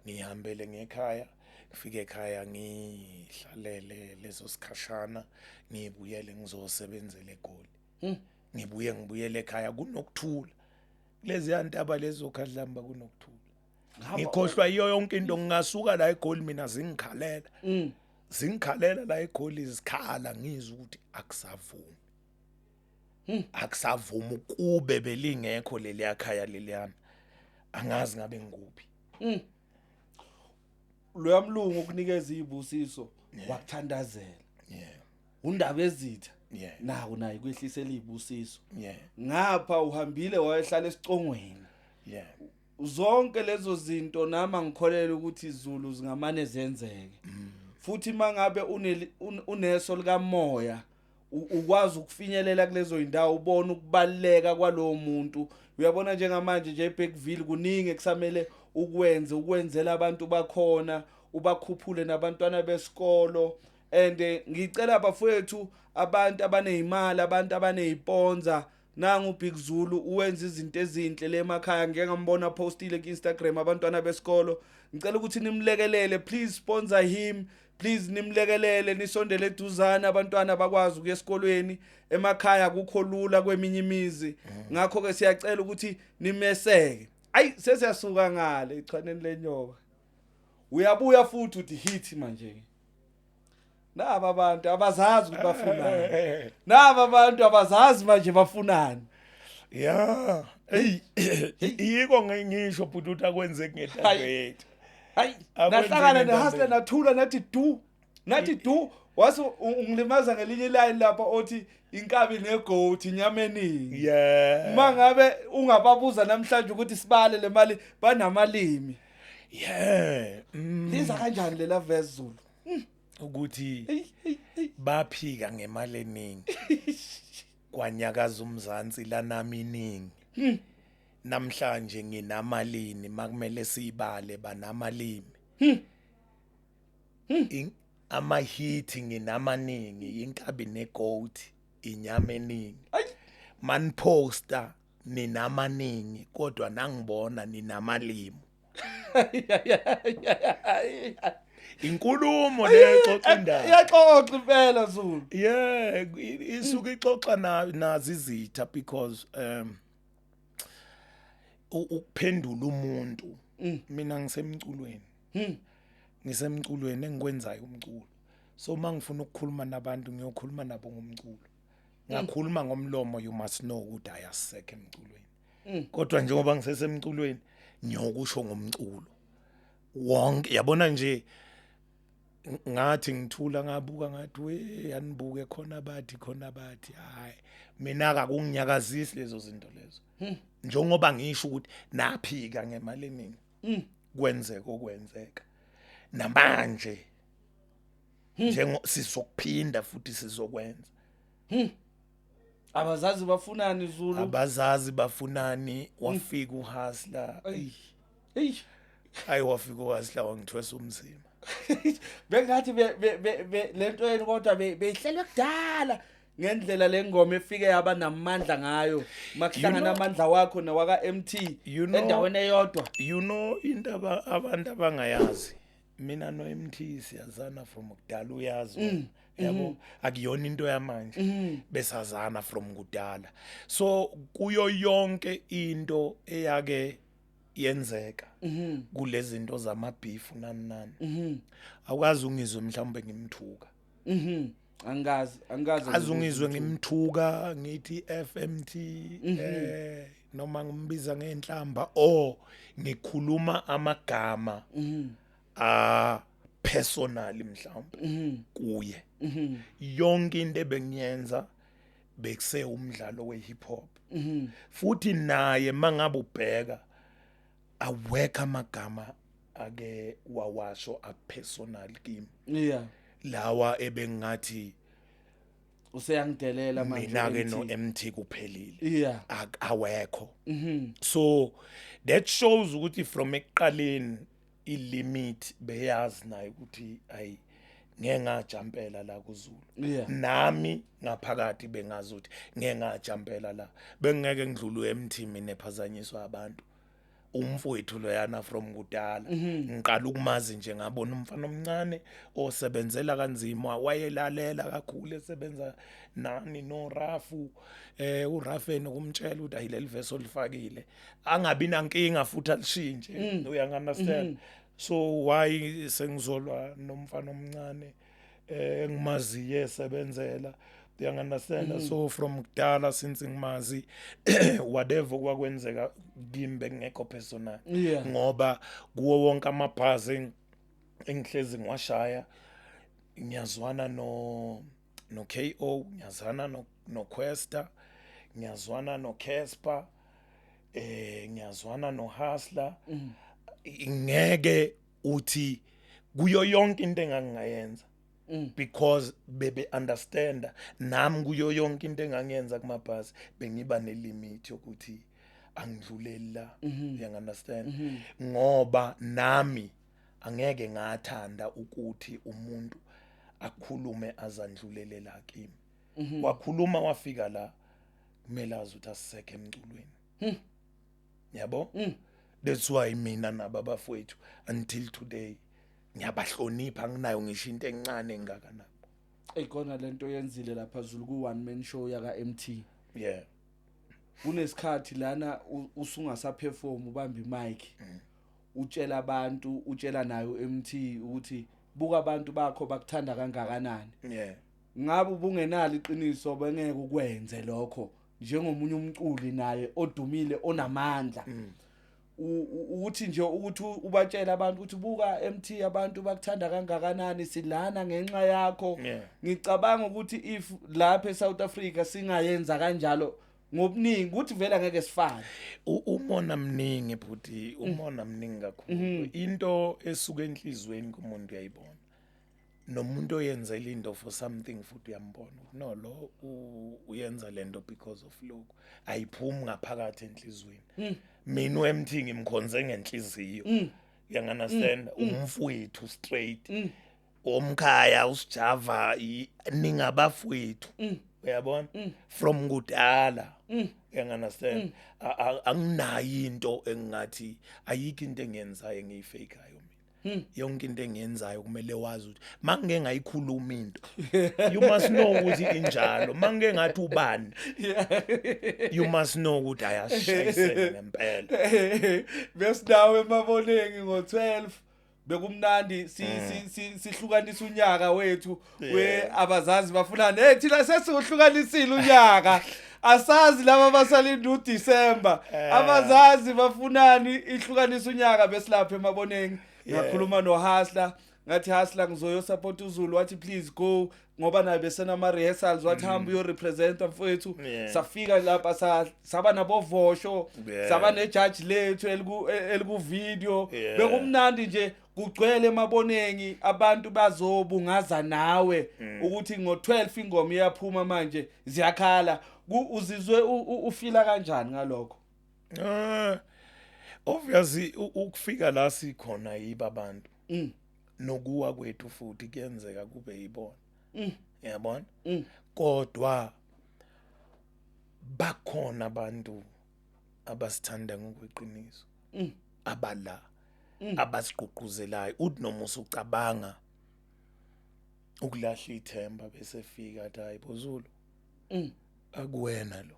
Speaker 1: ngihambele ngekhaya, ngifike ekhaya ngihlalele leso sikhashana, ngibuyele ngizosebenzela eGoli, ngibuye ngibuyele ekhaya. Kunokuthula lezi yantaba lezo khadlamba, kunokuthula, ngikhohlwa iyo yonke into. Ngingasuka la eGoli mina, zingikhalela, zingikhalela la eGoli, zikhala, ngizwe ukuthi akusavumi, akusavumi. Kube belingekho leli yakhaya leliyana, angazi ngabe ngikuphi.
Speaker 2: Loya mlungu ukunikeza izibusiso, wakuthandazela, undaba ezitha, nawo naye kwehlisela izibusiso. Ngapha uhambile wayehlala esicongweni. Zonke lezo zinto nama ngikholelwa ukuthi izulu zingamane zenzeke, futhi mangabe uneso likamoya ukwazi ukufinyelela kulezo indawo, ubone ukubaleka kwalowo muntu. Uyabona njengamanje nje eBergville kuningi ekusamele ukwenze, ukwenzela abantu bakhona, ubakhuphule nabantwana besikolo. And ngicela bafowethu, abantu abanezimali, abantu abaneziponza, nangu Big Zulu uwenza izinto ezinhle le emakhaya. Ngeke ngambona postile ku Instagram abantwana besikolo. Ngicela ukuthi nimlekelele, please sponsor him, please nimlekelele, nisondele eduzane, abantwana bakwazi ukuya esikolweni. Emakhaya kukho lula kweminye imizi, ngakho ke siyacela ukuthi nimeseke. Ayi, sesiyasuka ngale echwaneni lenyoka, uyabuya futhi uthi hit manje. Naba abantu abazazi ukuthi bafunani, naba abantu abazazi manje bafunani.
Speaker 1: Ya, hey, yiko ngisho bhuti ukuthi akwenzeki ngentando
Speaker 2: Hayi.
Speaker 1: yethu.
Speaker 2: Hayi.
Speaker 1: Akwenzeki
Speaker 2: Nahlangana
Speaker 1: ngentando
Speaker 2: nehustler,
Speaker 1: yethu.
Speaker 2: nathula nathi du, nathi du, wase ungilimaza ngelinye iline lapha othi inkabi negoat inyama eningi. Uma ngabe ungababuza namhlanje ukuthi sibale le mali, banamalimi. Liza kanjani lela verse, Zulu?
Speaker 1: Ukuthi baphika ngemali eningi, kwanyakaza uMzansi lanami iningi. Namhlanje nginamalini makumele siyibale banamalimi. Ama-hit nginamaningi, inkabi negoat, inyama eningi. Maniposta ninamaningi, kodwa nangibona ninamalimi. Inkulumo le exoxa indaba.
Speaker 2: Iyaxoxa impela, Zulu.
Speaker 1: Yeah, isuke ixoxa nazi izitha because ukuphendula umuntu, mina ngisemculweni, ngisemculweni, engikwenzayo umculo. So mangifuna ukukhuluma nabantu, ngiyokhuluma nabo ngomculo. Ngakhuluma ngomlomo, you must know ukuthi ayasekho emculweni, kodwa njengoba ngisesemculweni, ngiyokusho ngomculo wonke, yabona nje. Ngathi ngithula, ngabuka, ngathi, "We, anibuke khona bathi, khona bathi." Hayi, mina akakunginyakazisi lezo zinto lezo, njengoba ngisho ukuthi naphika ngemali eningi, kwenzeka okwenzeka. Namanje njengo sizokuphinda futhi sizokwenza.
Speaker 2: Abazazi bafunani, Zulu.
Speaker 1: Abazazi bafunani. Wafika uHustler.
Speaker 2: Hey.
Speaker 1: Hayi, wafika uHustler, wangithwesa umzimba.
Speaker 2: Bengathi lento yenu kodwa beyihlelwe kudala, ngendlela lengoma efike yaba namandla ngayo makuhlangana amandla wakho nawaka MT endaweni eyodwa.
Speaker 1: Into abantu abangayazi, mina no MT siyazana from kudala, uyazi wena. Yabo, akuyona into yamanje, besazana from kudala. So kuyo yonke into eyake yenzeka kulezi zinto zama-beef nani nani, awukazi ungizwe mhlawumbe ngimthuka.
Speaker 2: Angazi, angazi.
Speaker 1: Aze ungizwe ngimthuka, ngithi FMT, noma ngimbiza ngenhlamba or ngikhuluma amagama a personal mhlawumbe kuye. Yonke into ebengiyenza bekuse umdlalo we-hip hop, futhi naye mangabe ubheka, awekho amagama ake wawasho a personal kimi lawa ebengathi
Speaker 2: Useyangidelela manje.
Speaker 1: Mina ke
Speaker 2: MT.
Speaker 1: no MT kuphelile. Awekho. So that shows ukuthi from ekuqaleni ilimit beyazi nayo ukuthi ayi, ngeke ngajampela la kuZulu. Nami ngaphakathi bengazi ukuthi ngeke ngajampela la, bengeke ngidlule uMT mina ephazanyiswa abantu. Umfowethu loyana from kudala, ngiqala ukumazi nje, ngabona umfana omncane osebenzela kanzima, wayelalela kakhulu, esebenza nani no Rafu, uRafen ukumtshela ukuthi ayileli verse olifakile, angabi nankinga futhi alishintshe, uya understand? So why sengizolwa nomfana omncane engimaziye esebenzela, you understand? So from kudala, since ngimazi, whatever kwakwenzeka kimi bengekho personal, ngoba kuwo wonke amabhazi engihlezi ngiwashaya, ngiyazwana no KO, ngiyazwana no Questa, ngiyazwana no Casper, ngiyazwana no Hustler. Ngeke uthi kuyo yonke into engangingayenza, because bebe understand nami, kuyo yonke into engangiyenza kumabhasi bengiba nelimit yokuthi angidluleli la, you understand? Ngoba nami angeke ngathanda ukuthi umuntu akhulume azandlulele la kimi. Wakhuluma wafika la, kumele azi ukuthi asisekho emculweni, yabo. That's why mina nabo abafowethu until today ngiyabahlonipha, anginayo ngisho into encane engaka nabo.
Speaker 2: Eyikona lento yenzile lapha, Zulu, ku one man show yaka MT. Kunesikhathi lana usungasaperform, ubamba imic, utshela abantu, utshela nayo MT ukuthi buka abantu bakho bakuthanda kangakanani. Ngabe ubungenalo iqiniso, bengeke ukwenze lokho njengomunye umculi naye odumile onamandla. Ukuthi nje ukuthi ubatshela abantu ukuthi buka MT, abantu bakuthanda kangakanani, silana ngenxa yakho. Ngicabanga ukuthi if lapha eSouth Africa singayenza kanjalo ngobuningi, ukuthi vele angeke sifane.
Speaker 1: Umona mningi bhuti, umona mningi kakhulu. Into esuka enhlizweni kumuntu uyayibona. Nomuntu oyenzela into for something futhi uyambona ukuthi no, lo uyenza lento because of lokhu, ayiphumi ngaphakathi enhliziyweni. Mina uMT ngimkhonze ngenhliziyo, you understand? Umfowethu straight, omkhaya usijava, ningabafowethu, uyabona, from kudala, you understand? Anginayo into engathi, ayikho into engiyenzayo engiyifakayo mina. Yonke into engiyenzayo kumele wazi ukuthi mangike ngayikhuluma into, you must know ukuthi injalo. Mangike ngathi ubani, you must know ukuthi ayashayisela ngempela.
Speaker 2: Besinawe eMaboneng ngo12, bekumnandi, sihlukanisa unyaka wethu we abazazi bafunani. Hey, thina sesikuhlukanisile unyaka, asazi laba basalinda uDecember. Abazazi bafunani ihlukanisa unyaka. Besilapha eMaboneng, ngakhuluma noHustler, ngathi, "Hustler, ngizoyo support uZulu." Wathi, "Please go," ngoba naye besenama rehearsals. Wathi, "Hamba uyo representa, mfowethu." Safika lapha, saba nabovosho, saba nejaji lethu eliku video. Bekumnandi nje, kugcwele eMaboneng, abantu bazobungaza nawe ukuthi ngo12 ingoma iyaphuma. Manje ziyakhala. Uzizwe ufila kanjani ngalokho?
Speaker 1: Obviously ukufika la sikhona yiba abantu, nokuwa kwethu futhi kuyenzeka kube yibona, yabona? Kodwa bakhona abantu abasithanda ngokweqiniso, abala abasigqugquzelayo, uthi noma usucabanga ukulahla ithemba, bese fika athi, "Hayi boZulu, akuwena lo,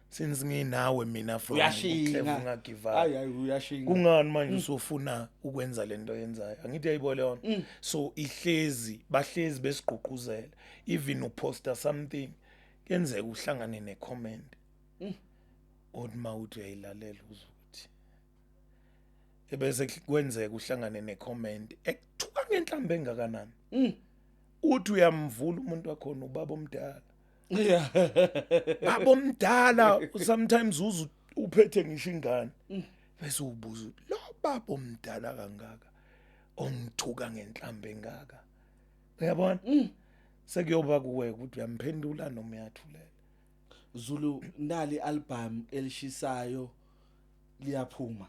Speaker 1: since nginawe mina from
Speaker 2: Uyashinga.
Speaker 1: uClever, ungagive up."
Speaker 2: Hayi hayi, uyashinga.
Speaker 1: Kungani manje usufuna ukwenza lento oyenzayo? Angithi uyayibona yona? So ihlezi, bahlezi besigqugquzela. Even uposta something, kenzeka uhlangane necomment othi mawuthi uyayilalela uzukuthi, ebese kwenzeka uhlangane necomment ekuthuka ngenhlambe engakanani, uthi uyamvula umuntu wakhona, ubaba omdala. Baba omdala, sometimes uze uphethe ngisho ingane, bese ubuza ukuthi lo baba omdala kangaka ongithuka ngenhlambe engaka, uyabona? Sekuyoba kuwe ukuthi uyamphendula noma uyathulela.
Speaker 2: Zulu, nali album elishisayo liyaphuma,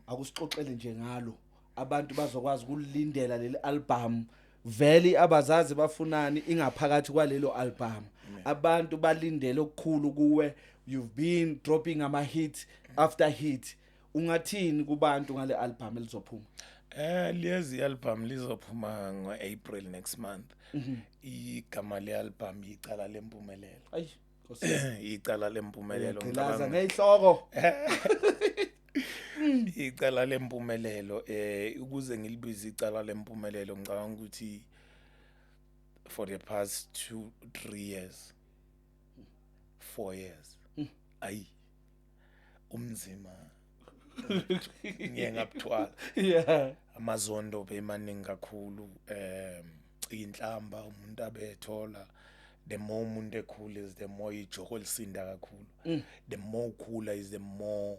Speaker 2: akusixoxele nje ngalo, abantu bazokwazi ukulindela leli album. Vele abazazi bafunani ingaphakathi kwalelo album. Abantu balindele okukhulu kuwe, you've been dropping ama hit after hit. Ungathini kubantu ngale album elizophuma?
Speaker 1: Lezi album lizophuma ngo-April next month. Igama le-album Icala Lempumelelo.
Speaker 2: Ayi Nkosi.
Speaker 1: Icala Lempumelelo.
Speaker 2: Gqilaza ngezihloko.
Speaker 1: Icala Lempumelelo, ukuze ngilibize Icala Lempumelelo, ngicabanga ukuthi for the past 2 3 years, 4 years, ayi, umzima ngiye ngabuthwala. Amazondo bemaningi kakhulu, inhlamba umuntu abethola. The more umuntu ekhula is the more ijoko lisinda kakhulu. The more ukhula is the more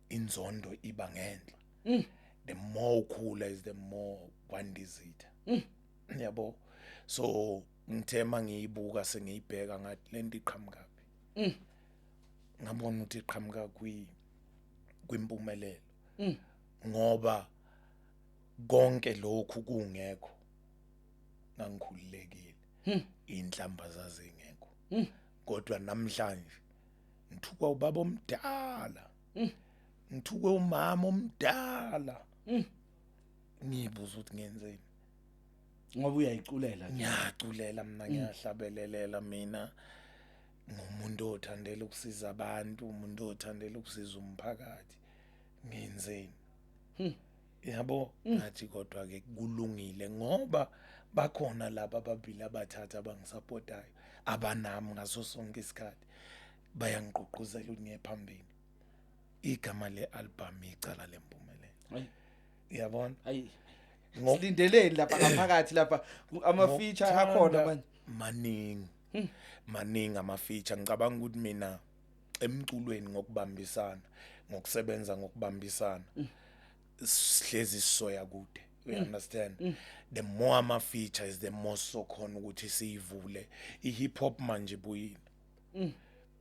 Speaker 1: inzondo iba ngenhla. The more ukhula is the more kwandizitha, yabo? So ngithe mangiyibuka, sengiyibheka, ngathi lento iqhamukapi? Ngabona ukuthi iqhamuka kwimpumelelo, ngoba konke lokhu kungekho ngangikhululekile, inhlamba zazingekho. Kodwa namhlanje ngithukwa ubaba omdala, ngithukwe umama omdala, ngibuza ukuthi ngenzeni.
Speaker 2: Ngoba uyayiculela nje.
Speaker 1: Ngiyaculela mina, ngiyahlabelelela mina, ngumuntu othandela ukusiza abantu, umuntu othandela ukusiza umphakathi, ngenzeni, yabo? Ngathi kodwa ke kulungile, ngoba bakhona laba ababili, abathatha, abangisupportayo, abanami ngaso sonke isikhathi, bayangigqugquzela ukuthi ngiye phambili. Igama le-album Icala Lempumelelo.
Speaker 2: Ayi.
Speaker 1: Uyabona?
Speaker 2: Ayi, silindeleni lapha ngaphakathi lapha, ama feature akhona
Speaker 1: Ngokuthanda.
Speaker 2: manje?
Speaker 1: Maningi, maningi ama feature. Ngicabanga ukuthi mina emculweni, ngokubambisana, ngokusebenza ngokubambisana, sihlezi sisoya kude. You understand? The more ama features, the more sokhona ukuthi siyivule i hip hop. Manje ibuyile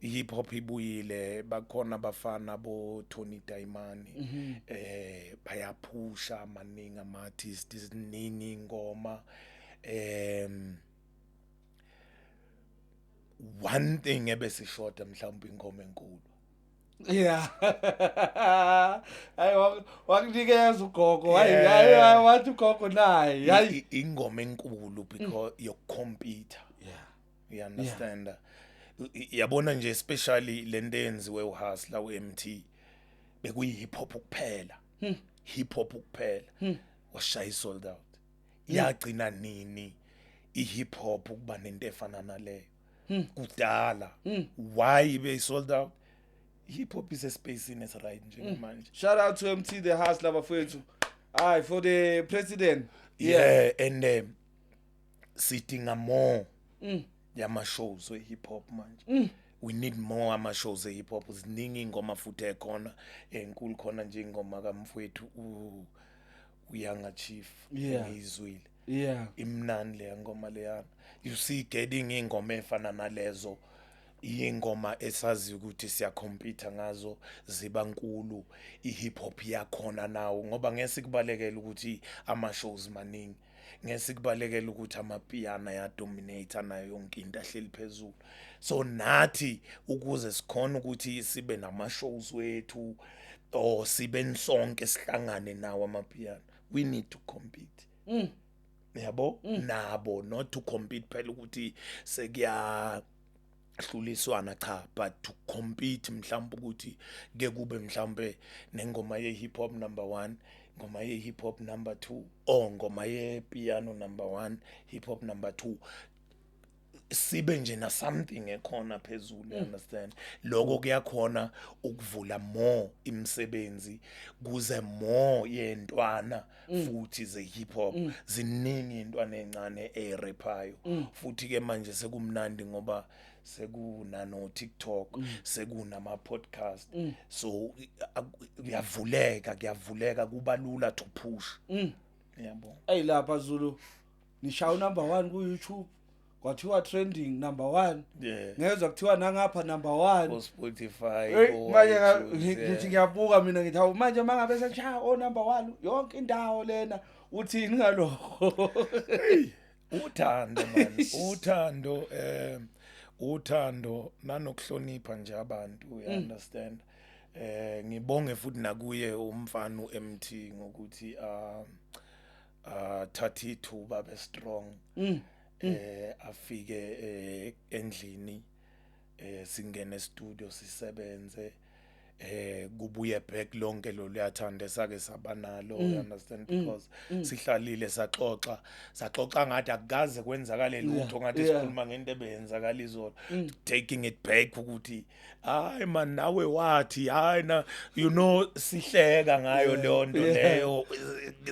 Speaker 1: i hip hop, ibuyile. Bakhona abafana bo Tony Diamond, bayaphusha, maningi ama artists, ziningi ingoma. One thing ebesishoda mhlawumbe ingoma enkulu.
Speaker 2: Yeah, hayi, wakunikeza ugogo, hayi. Hayi, wathi ugogo naye, hayi.
Speaker 1: Ingoma enkulu because yokucompete. You understand? Yabona nje, especially lento eyenziwe uHustler uMT, bekuyi hip hop kuphela, hip hop kuphela, washaya sold out. Yagcina nini i-hip hop ukuba nento efana naleyo? Kudala. Why be sold out? Hip hop is a space in its right njengamanje.
Speaker 2: Shout out to MT the Hustler, bafethu, hayi, for the president.
Speaker 1: Yeah, and sidinga more yama shows we hip hop manje. We need more ama shows e hip hop. Ziningi ingoma futhi ekhona enkulu khona nje, ingoma kamfowethu uYanga Chief engiyizwile. Imnandi leya ngoma leyana. You see, getting ingoma efana nalezo, ingoma esazi ukuthi siyacompete ngazo, ziba nkulu, i-hip hop yakhona nawo, ngoba ngeke sikubalekela ukuthi ama shows maningi, ngeke sikubalekela ukuthi amapiano ayadominate nayo yonke into, ahleli phezulu. So nathi ukuze sikhona ukuthi sibe nama shows wethu or sibe sonke sihlangane nawo amapiano, we need to compete, yabo, nabo. Not to compete phela ukuthi sekuya hluliswana, cha, but to compete mhlawumbe ukuthi ke kube mhlawumbe nengoma ye hip hop number 1, ngoma ye hip hop number 2, or ngoma ye piano number 1, hip hop number 2, sibe nje na something ekhona phezulu, you understand? Lokho kuyakhona ukuvula more imisebenzi, kuze more yentwana futhi ze hip hop. Ziningi intwana encane eraphayo futhi ke manje sekumnandi ngoba sekuna no TikTok, sekunama podcast, so kuyavuleka, kuyavuleka, kuba lula to push, yabo.
Speaker 2: Ey, lapha Zulu nishaya number 1 ku YouTube, kwathiwa trending number 1. Ngezwa kuthiwa nangapha number 1.
Speaker 1: Ko Spotify,
Speaker 2: Hey,
Speaker 1: ko
Speaker 2: manje
Speaker 1: iTunes, yeah.
Speaker 2: ngithi ngiyabuka mina, ngithi hawu, manje mangabe seshaya o number 1 yonke indawo lena, uthini ngalokho?
Speaker 1: Uthando man, uthando, uthando nanokuhlonipha nje abantu, you understand? Ngibonge futhi nakuye umfana uMT ngokuthi thatha ithuba be strong, afike endlini, singene e-studio sisebenze, kubuye back lonke lo luyathanda esake sabanalo, you understand? Because sihlalile saxoxa, saxoxa ngathi akukaze kwenzakale lutho, ngathi sikhuluma ngento ebeyenzakala izolo, taking it back ukuthi hayi man, nawe wathi hayi na, sihleka ngayo leyo nto leyo,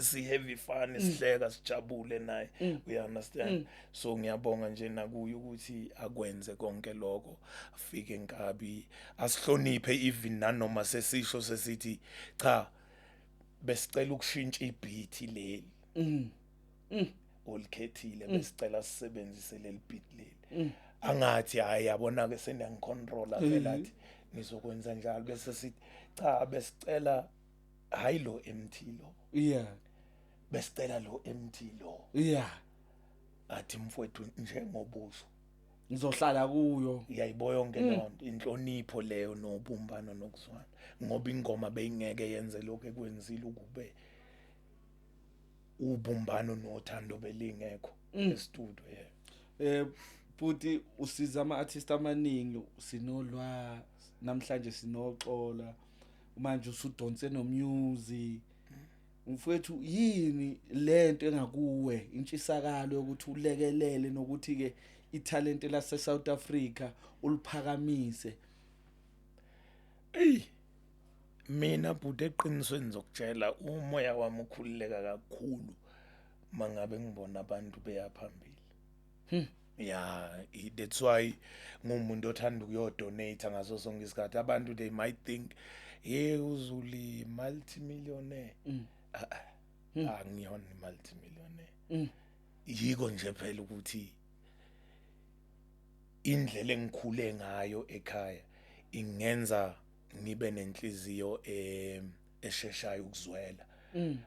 Speaker 1: si have fun, sihleka, sijabule naye, you understand? So ngiyabonga nje nakuye ukuthi akwenze konke lokho, afike enkabi asihloniphe, even nanoma sesisho sesithi cha, besicela ukushintsha ibeat leli olikhethile, besicela sisebenzise leli beat leli, angathi hayi, yabona ke, seniyangicontrola vele, athi ngizokwenza njalo, bese sithi cha, besicela hayi lo MT lo, besicela lo MT lo, athi mfowethu, njengobuso
Speaker 2: ngizohlala kuyo.
Speaker 1: Uyayibo yonke leyo nto, inhlonipho leyo nobumbano nokuzwana, ngoba ingoma beyingeke yenze lokho ekwenzile ukube ubumbano nothando belingekho e-studio, yeah.
Speaker 2: Futhi usiza ama artists amaningi, sinolwa namhlanje, sinoxola manje, usudonse no music. Mfowethu, yini lento engakuwe, intshisakalo yokuthi ulekelele nokuthi ke italent lase South Africa uliphakamise?
Speaker 1: Ey, mina bhuti, eqinisweni ngizokutshela, umoya wami ukhululeka kakhulu mangabe ngibona abantu beya phambili. Yeah, that's why ngumuntu othanda ukuyodonate ngaso sonke isikhathi. Abantu, they might think, hey, uZulu multimillionaire. Ah, ah. Angiyona i-multimillionaire. Yiko nje phela ukuthi indlela engikhule ngayo ekhaya ingenza ngibe nenhliziyo esheshayo ukuzwela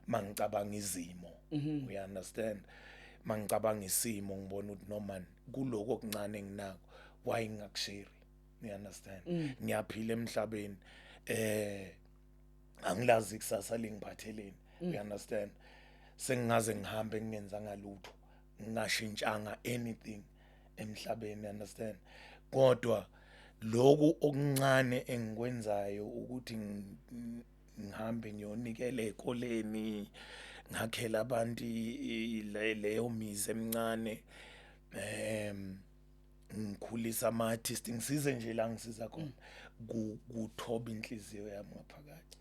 Speaker 1: mangicabanga izimo, you understand? Mangicabanga isimo, ngibona ukuthi no man, kuloko okuncane enginako, why ngingakushare, you understand? Ngiyaphila emhlabeni, angilazi ikusasa lingiphatheleni, you understand? Sengingaze ngihambe ngingenzanga lutho, ngingashintshanga anything emhlabeni, you understand? Kodwa lokhu okuncane engikwenzayo ukuthi ngihambe ngiyonikela ezikoleni, ngakhela abantu leyo mizi emincane, ngikhulisa ama artist, ngisize nje la ngisiza khona, kuthoba inhliziyo yami ngaphakathi,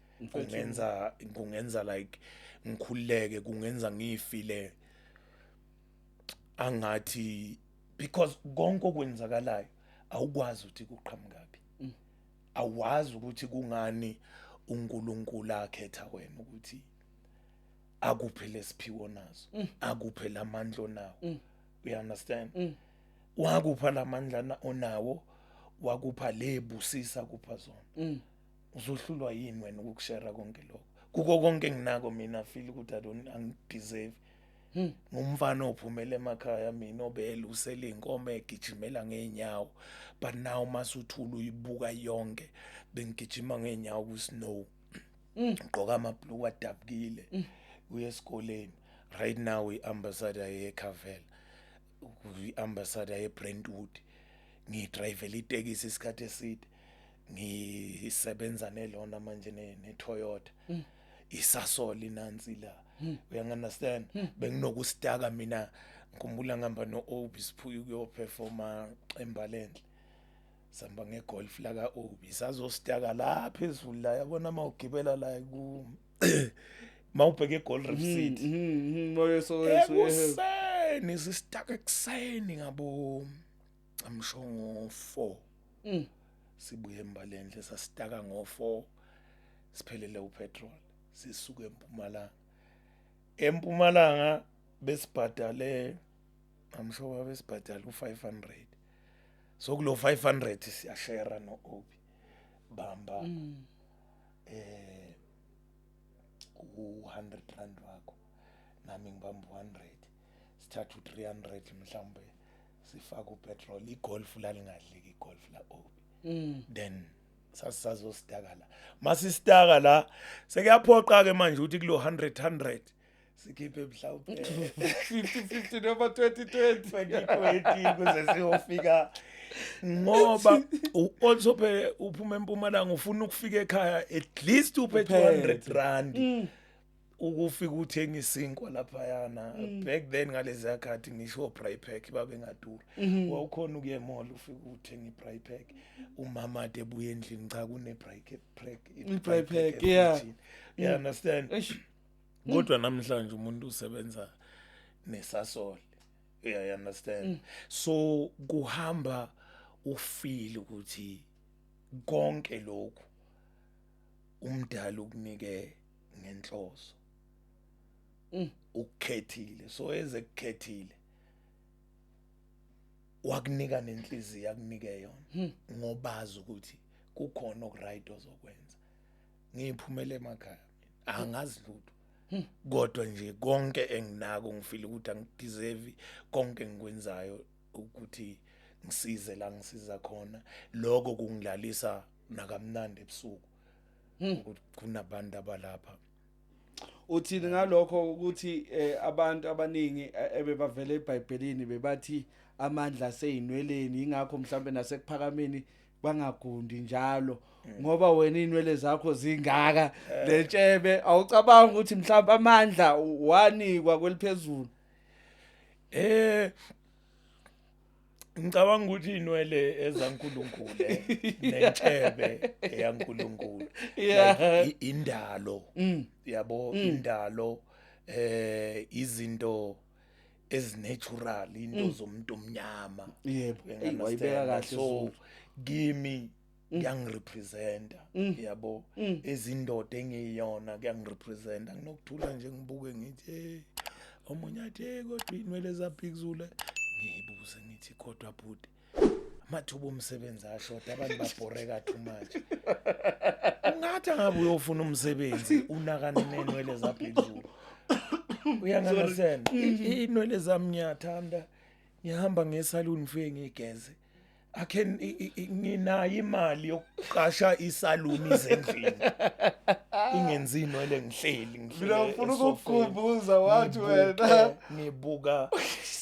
Speaker 1: kungenza like ngikhululeke, kungenza ngifile angathi, because konke okwenzakalayo awukwazi ukuthi kuqhamukaphi, awazi ukuthi kungani uNkulunkulu akhetha wena ukuthi akuphe lesiphiwo naso, akuphe lamandla onawo, you understand? Wakupha lamandla onawo, wakupha lebusisa kupha zona, uzohlulwa yini wena ukukushare konke lokho? Kuko konke enginako mina, feel ukuthi I don't angideserve. Ngumfana ophumela emakhaya mina, obelusela inkomo, egijimela ngeenyawo, but now masuthula uyibuka yonke, bengigijima ngeenyawo ku snow, ngigqoka amabhuluku adabukile kuye esikoleni. Right now i-ambassador ye-Carvel, i-ambassador ye-Brentwood, ngidrivela itekisi isikhathi eside, ngisebenza nelona manje ne-Toyota, isasol inansi la, uyangi-understand? Benginokusitaka mina, ngikhumbula ngihamba no-Obi siphuya ukuyoperforma eMbalenhle, sihamba ngegolf la ka-Obi, sazositaka la phezulu la, yabona uma ugibela la ku mawubheke eGold Reef City. Ekuseni sisitaka, ekuseni ngabo, I'm sure ngo-4, sibuye eMbalenhle, sasitaka ngo-4, siphelele upetrol, sisuke eMpumalanga. EMpumalanga besibhadale, I'm sure besibhadale u500, so kulo 500 siyashare no-Obi, bamba u100 rand wakho, nami ngibamba u100, sithatha u300 mhlawumbe, sifaka upetrol. Igolf lalingadleki, igolf la Obi. Then sasisazositaka la, masisitaka la sekuyaphoqa ke manje ukuthi kulo 100 100 sikhiphe mhlawumbe
Speaker 2: 50 50 noma 20 20.
Speaker 1: 2020 kuze siyofika, ngoba also phe uphuma eMpumalanga, ufuna ukufika ekhaya at least uphe 200 rand ukufika uthenga isinkwa laphayana. Back then, ngalezi yakhathi, ngisho braai pack babengadura, wawukhona ukuye mall, ufike uthenga i-braai pack, umama ade ebuye endlini, cha, kune braai pack.
Speaker 2: I-braai pack, yeah.
Speaker 1: You understand?
Speaker 2: Eish.
Speaker 1: Kodwa namhlanje umuntu usebenza nesasol, yeah, you understand? So kuhamba ufeel ukuthi konke lokhu umdali ukunike ngenhloso, ukukhethile, so eze kukhethile wakunika nenhliziyo akunike yona, ngobazi ukuthi kukhona okuright ozokwenza. Ngiphumele emakhaya mina, angazi lutho, kodwa nje konke enginako ngifeel ukuthi angideserve konke engikwenzayo ukuthi ngisize la ngisiza khona. Lokho kungilalisa nakamnandi ebusuku ukuthi kunabantu abalapha.
Speaker 2: Uthini ngalokho ukuthi abantu abaningi ebebavela eBhayibhelini bebathi amandla aseyinweleni, ingakho mhlambe nasekuphakameni bangagundi njalo, ngoba wena inwele zakho zingaka, lentshebe, awucabanga ukuthi mhlawumbe amandla wanikwa kweliphezulu?
Speaker 1: Ngicabanga ukuthi inwele ezaNkulunkulu nentshebe eyaNkulunkulu. Like indalo, yabo, indalo, izinto ezinatural, into zomuntu omnyama.
Speaker 2: Yebo.
Speaker 1: You
Speaker 2: Eyi, wayibeka
Speaker 1: understand?
Speaker 2: kahle
Speaker 1: So
Speaker 2: Zulu.
Speaker 1: kimi Kuyangirepresenta, yabo, ezindoda engiyiyona, kuyangirepresenta. Nginokuthula nje, ngibuke, ngithi, "Hey." Omunye athi, "Hey, kodwa inwele zaBig Zulu." Ngiyibuze ngithi, "Kodwa bhuti, amathuba omsebenzi ashoda, abantu babhoreka too much. Ungathi angabe uyofuna umsebenzi, unakane nenwele zaBig Zulu." Uyangi-understand? Inwele zami ngiyathanda, ngihamba ngesaluni, ngifike ngigeze. Akhe nginayo imali yokuqasha isaluni izendlini ingenzi inwele, ngihleli ngihleli
Speaker 2: Mina ngifuna
Speaker 1: esofeni.
Speaker 2: Ukukukhumbuza, wathi wena
Speaker 1: Ngibuka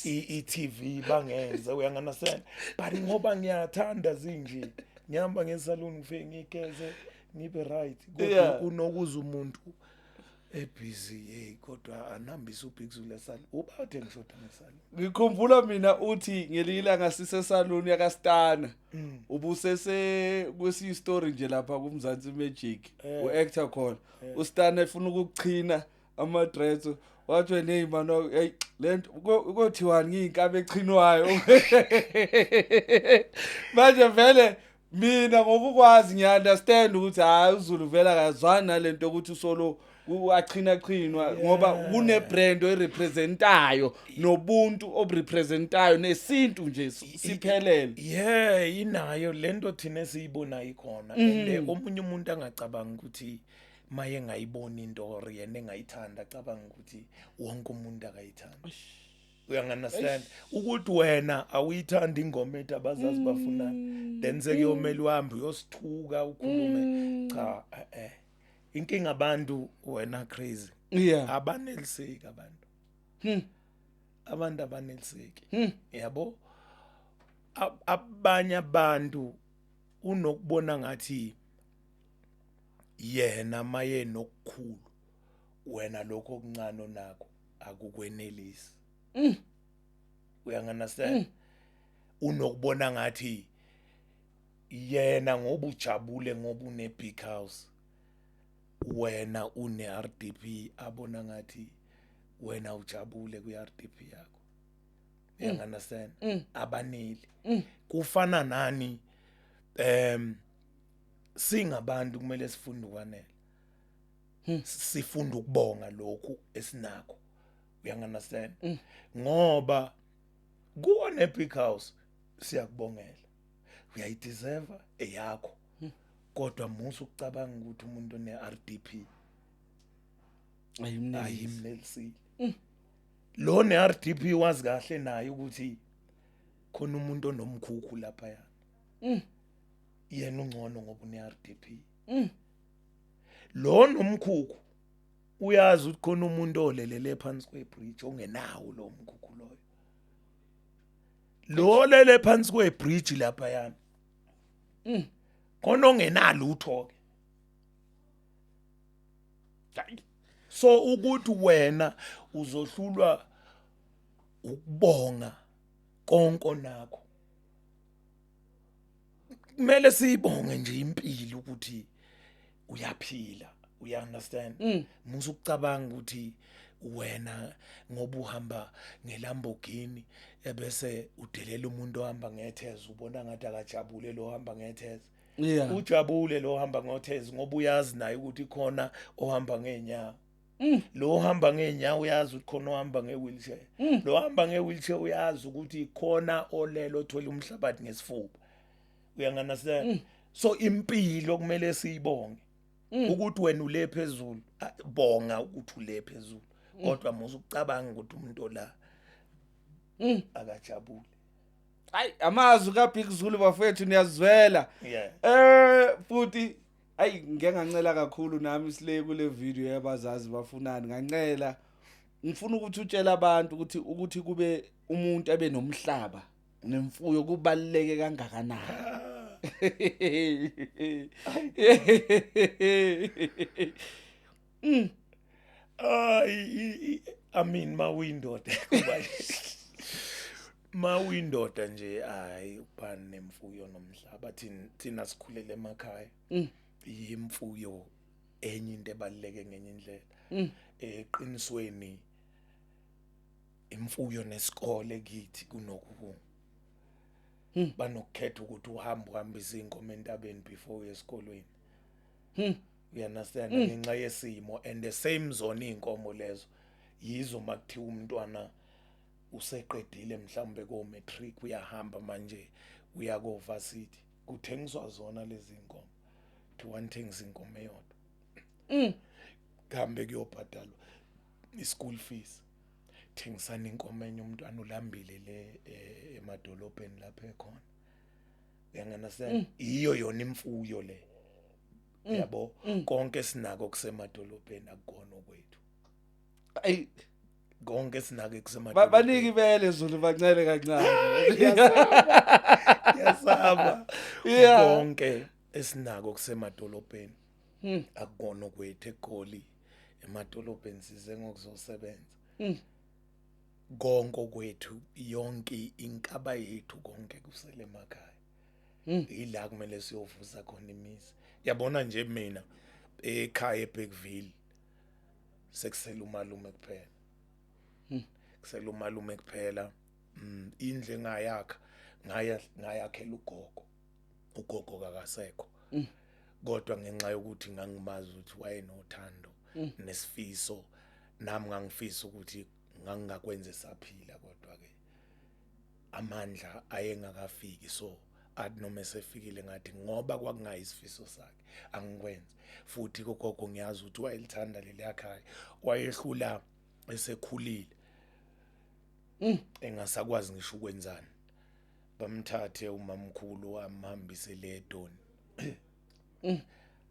Speaker 1: i-TV, bangenze, uyangi-understand? But ngoba ngiyathanda zinje, ngihamba ngesaluni, ngifike ngigeze, ngibe right. Kodwa kunokuza umuntu ebusy, hey, kodwa anihambise uBig Zulu esaluni, ubathe ngishoda ngesaluni.
Speaker 2: Ngikhumbula mina uthi ngelinye ilanga sisesaluni yakastana, ubusese kwesiyi story nje lapha kuMzansi Magic, u-actor khona ustana efuna ukukuchina ama-dreads, wathi wena, "Hey man, hey, lento kothiwani, ngiyinkabi echinwayo." Manje vele mina ngokukwazi ngiya-understand ukuthi hayi, uZulu vele akazwani nalento ukuthi usolo achina chinwa, ngoba kune-brand oyirepresentayo nobuntu oburepresentayo nesintu nje siphelele.
Speaker 1: Yeah, inayo lento thina esiyibonayo ikhona, and omunye umuntu angacabanga ukuthi maye ngayibona into or yena engayithanda, acabanga ukuthi wonke umuntu akayithanda. Uyangi-understand ukuthi wena awuyithandi ingoma ethi "Abazazi Bafunani", then sekuyomela uhambe uyosithuka, ukhulume? Cha, inkinga abantu, wena crazy, abaneliseki abantu. Abantu abaneliseki, yabo. Abanye abantu unokubona ngathi yena maye nokukhulu, wena lokho okuncane onakho akukwenelisi. Uyangi-understand? Unokubona ngathi yena ngoba ujabule ngoba une big house, wena une RDP, abona ngathi wena ujabule kwi RDP yakho. Uyangi-understand? Abaneli. Kufana nani, singabantu kumele sifunde ukwanela, sifunde ukubonga lokhu esinakho. Uyangi-understand? Ngoba kuwo ne big house, siyakubongela, uyayideserve eyakho, kodwa musu ukucabanga ukuthi umuntu one RDP
Speaker 2: Ayimnelisi.
Speaker 1: Ayimnelisile. Lo ne RDP wazi kahle naye ukuthi khona umuntu onomkhukhu lapha, yana yena ungcono ngoba une RDP. Lo nomkhukhu uyazi ukuthi khona umuntu olelele phansi kwebridge ongenawo lo mkhukhu loyo. Lo lele phansi kwebridge lapha, yana khona ongenalutho ke. So ukuthi wena uzohlulwa ukubonga konke nakho, kumele siyibonge nje impilo ukuthi uyaphila. Uya understand? Musu ukucabanga ukuthi wena ngoba uhamba ngeLamborghini ebese udelela umuntu ohamba ngethezi, ubona ngathi akajabule lo ohamba ngethezi. Ujabule lo ohamba ngothezi ngoba uyazi naye ukuthi khona ohamba ngeenyawo. Lo ohamba ngeenyawo uyazi ukuthi khona ohamba nge-wheelchair. Lo ohamba nge-wheelchair uyazi ukuthi khona olelo othola umhlabathi ngesifuba. Uyangi-understand? So impilo kumele siyibonge ukuthi wena ule phezulu. Ah, bonga ukuthi ule phezulu, kodwa musu ukucabanga ukuthi umuntu la akajabule.
Speaker 2: Hayi, amazwi kaBig Zulu, bafethu, niyazwela. Futhi ayi, ngeke ngancela kakhulu nami sile kule video yabazazi bafunani, ngancela, ngifuna ukuthi utshele abantu ukuthi kube umuntu abe nomhlaba nemfuyo kubaluleke kangakanani.
Speaker 1: Ay, I mean, mawuyindoda, kuba mawuyindoda nje, hayi, ukuba nemfuyo nomhlaba, thina sikhulele emakhaya, imfuyo enye into ebaluleke ngenye indlela. Eqinisweni imfuyo nesikole kithi kunoku Banokukhetha ukuthi uhambe uhambise inkomo entabeni before uye esikolweni, you understand, ngenxa yesimo. And the same zona inkomo lezo yizo makuthiwa umntwana useqedile mhlawumbe ko matric, uyahamba manje uya ko varsity, kuthengiswa zona lezi inkomo. Kuthiwa nithengisa inkomo eyodwa, kuhambe kuyobhadalwa i-school fees. Thengisana inkomo enye, umntwana ulambile le emadolobheni lapho ekhona, uyangi-understand? Iyo yona imfuyo le, yabo. Konke sinako kusemadolobheni akukona okwethu.
Speaker 2: Ayi.
Speaker 1: Konke sinako kusemadolobheni.
Speaker 2: Banike ibele, Zulu, bancele kancane.
Speaker 1: Ngiyasaba. Konke esinako kusemadolobheni akukona okwethu. eGoli, emadolobheni, size ngokuzosebenza. Konke okwethu, yonke inkaba yethu, konke kusele emakhaya. Ila kumele siyovusa khona imizi. Yabona nje mina ekhaya eBergville sekusela umalume kuphela, kusela umalume kuphela. Indlu engayakha ngaya ngayakhela ugogo, ugogo kakasekho, kodwa ngenxa yokuthi ngangimazi ukuthi wayenothando nesifiso, nami ngangifisa ukuthi ngangingakwenza esaphila, kodwa ke amandla ayengakafiki. So athi noma esefikile, ngathi ngoba kwakungayisifiso sakhe, angikwenze futhi. Ugogo ngiyazi ukuthi wayelithanda leli khaya, wayehlula esekhulile, engasakwazi ngisho ukwenzani, bamthathe umamkhulu amhambise le eDoni,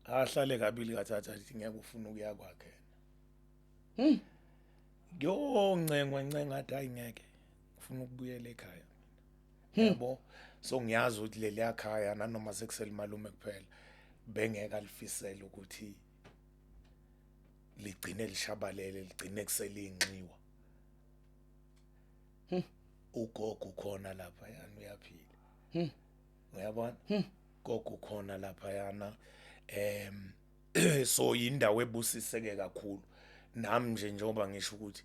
Speaker 1: ahlale kabili kathathu, athi ngeke, ufuna ukuya kwakhe yena. Kuyoncengwa ncenga, athi hayi, ngeke, ufuna ukubuyela ekhaya, yabo. So ngiyazi ukuthi leli yakhaya, nanoma sekusele malume kuphela, bengeke alifisele ukuthi ligcine lishabalele, ligcine kuselinxiwa. Ugogo ukhona lapha yana, uyaphila, uyabona, gogo ukhona lapha yana. So indawo ebusiseke kakhulu. Nami nje, njengoba ngisho ukuthi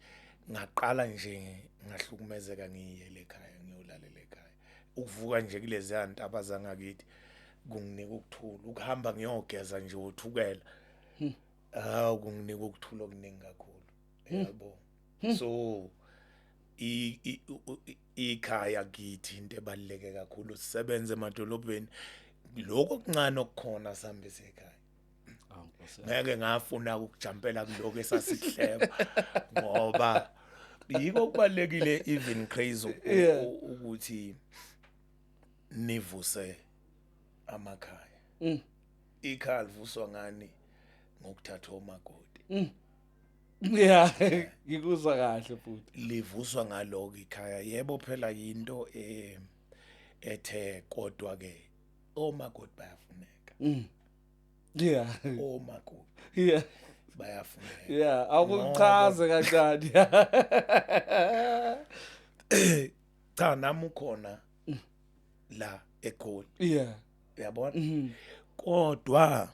Speaker 1: ngaqala nje ngahlukumezeka, ngiyele ekhaya, ngiyolalela ekhaya. Ukuvuka nje kulezi ntaba zangakithi kunginika ukuthula, ukuhamba ngiyogeza nje uthukela, hawu, kunginika ukuthula okuningi kakhulu, yabo. So ikhaya kithi into ebaluleke kakhulu. Sisebenze emadolobheni, lokho okuncane okukhona sihambise ekhaya.
Speaker 2: Awu, Nkosi yami.
Speaker 1: Ngeke ngafuna ukujampela kuloko esasihleba, ngoba yiko kubalekile even crazy ukuthi nivuse amakhaya. Ikhaya livuswa ngani? Ngokuthatha omakoti.
Speaker 2: Yeah, ngikuzwa kahle futhi.
Speaker 1: Livuswa ngaloko ikhaya, yebo, phela yinto ethe, kodwa ke omakoti bayafuneka. Omakoti bayafuneka.
Speaker 2: Yeah, akuchaze kancane.
Speaker 1: Cha, nami ukhona la eGoli, uyabona, kodwa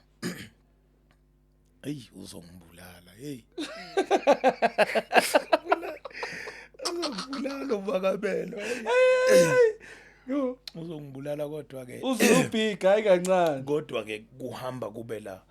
Speaker 1: hey, uzongibulala, hey, uzongibulala umakabelo.
Speaker 2: Yo,
Speaker 1: uzongibulala, kodwa ke
Speaker 2: uzubig hayi kancane.
Speaker 1: Kodwa ke kuhamba kube la,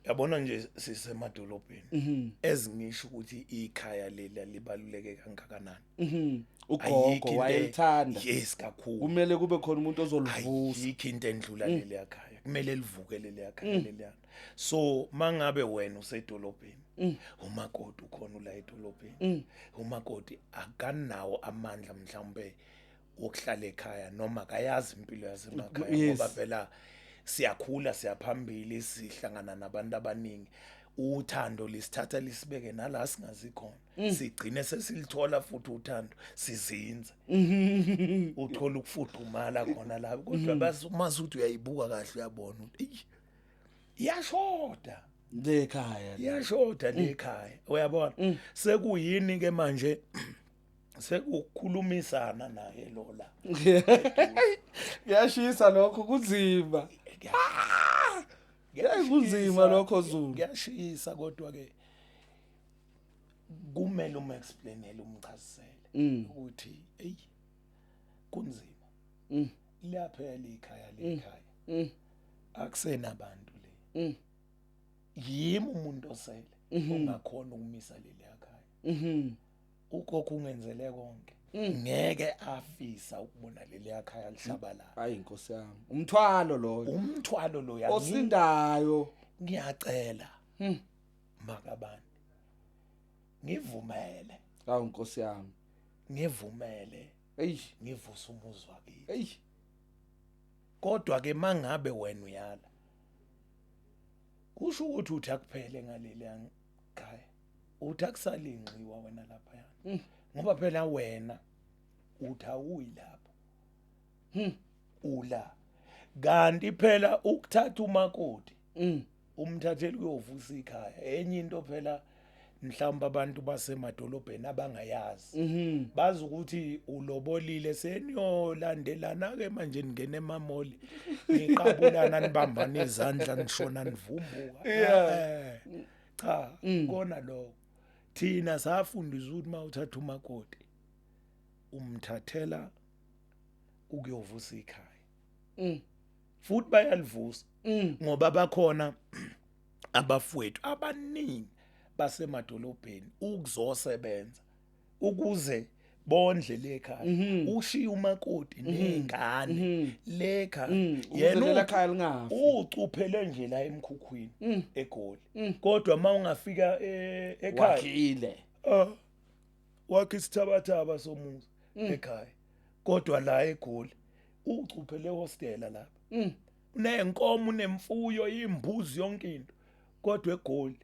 Speaker 1: yabona nje sisemadolobheni, ezingisho ukuthi ikhaya leli libaluleke kangakanani.
Speaker 2: Ugogo
Speaker 1: Ayikho into
Speaker 2: wayelithanda.
Speaker 1: Yes, kakhulu.
Speaker 2: Kumele kube khona umuntu ozolivusa.
Speaker 1: Ayikho into endlula leli yakhaya, kumele livuke leli yakhaya leliyana. So mangabe wena usedolobheni, umakoti ukhona la edolobheni, umakoti akanawo amandla mhlawumbe wokuhlala ekhaya, noma akayazi impilo yasemakhaya, ngoba phela siyakhula, siyaphambili, sihlangana nabantu abaningi, uthando lisithatha lisibeke nala singazi khona, sigcine sesilithola futhi uthando, sizinze, uthola ukufudumala khona la. Kodwa bese masuthi uyayibuka kahle, uyabona ukuthi eyi, iyashoda
Speaker 2: Lekhaya.
Speaker 1: Iyashoda lekhaya, uyabona. Sekuyini ke manje? Sekukhulumisana naye lola.
Speaker 2: Kuyashisa lokho, kunzima. Yayi, kunzima lokho, Zulu.
Speaker 1: Kuyashisa, kodwa ke kumele uma explainele, umchazisele ukuthi hey, kunzima. Liyaphela ikhaya lekhaya. Akusenabantu le. Yimi umuntu osele ongakhona ukumisa leli khaya. Ugogo ungenzele konke. Ngeke afisa ukubona leli khaya lihlabalala.
Speaker 2: Hayi inkosi yami, umthwalo loyo.
Speaker 1: Umthwalo lo
Speaker 2: osindayo.
Speaker 1: Ngiyacela. Makabani. Ngivumele.
Speaker 2: Hawu inkosi yami.
Speaker 1: Ngivumele.
Speaker 2: Ey,
Speaker 1: ngivusa umuzi wakini.
Speaker 2: Ey.
Speaker 1: Kodwa ke mangabe wena uyala, kusho ukuthi uthi akuphele ngaleli ekhaya. Uthi akusalinqiwa wena lapha. Ngoba phela wena uthi awuyi lapho. Ula. Kanti phela ukuthatha umakoti. Umthatheli kuyovusa ikhaya. Enye into phela mhlawumbe abantu basemadolobheni abangayazi. Bazi ukuthi ulobolile seniyolandelana ke manje ningena emamoli. Niqabulana nibambana izandla nishona nivumbuka.
Speaker 2: Yeah.
Speaker 1: Cha, kona lokho. Thina safundiswa ukuthi mawuthatha umakoti umthathela ukuyovusa ikhaya. Futhi bayalivusa. Ngoba bakhona abafowethu abaningi basemadolobheni ukuzosebenza ukuze bondle lekhaya. Ushiya umakoti nezingane lekhaya.
Speaker 2: Yena lekhaya lingafi.
Speaker 1: Ucuphele nje la emkhukhwini eGoli. Kodwa mawungafika ekhaya
Speaker 2: wakhile.
Speaker 1: Wakhe isithabathaba somuzi ekhaya. Kodwa la eGoli ucuphele hostela lapha. Unenkomo, unemfuyo, imbuzi, yonke into. Kodwa eGoli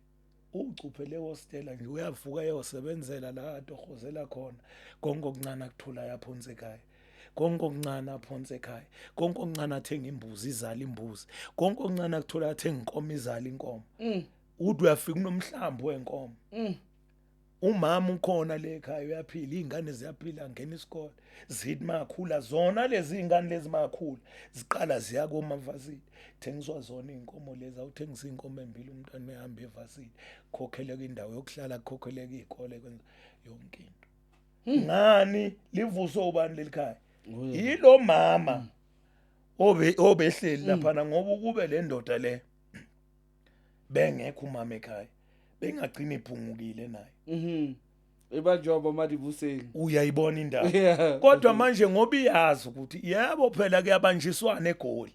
Speaker 1: ucuphele hostela nje, uyavuka eyosebenzela la atohozela khona. Konke okuncane akuthola yaphonse ekhaya. Konke okuncane aphonse ekhaya. Konke okuncane athenga imbuzi, izala imbuzi. Konke okuncane akuthola athenga inkomo, izala inkomo. Uthi uyafika unomhlambi wenkomo. Umama ukhona le ekhaya uyaphila, izingane ziyaphila, ngena isikole. Zithi makhula zona lezi izingane lezi makhula ziqala ziya komavasiti. Thengiswa zona izinkomo lezi, awuthengisa inkomo embili umntwana ehamba evasiti. Khokheleka indawo yokuhlala, khokheleka izikole, kwenza yonke into. Ngani livuswe ubani leli khaya? Yilo mama obehleli lapha ngoba ukube le ndoda le bengekho umama ekhaya, bengagcina iphungukile naye.
Speaker 2: Ibanjoba Madibuseng.
Speaker 1: Uyayibona indaba. Kodwa manje ngoba iyazi ukuthi yebo phela kuyabanjiswana eGoli.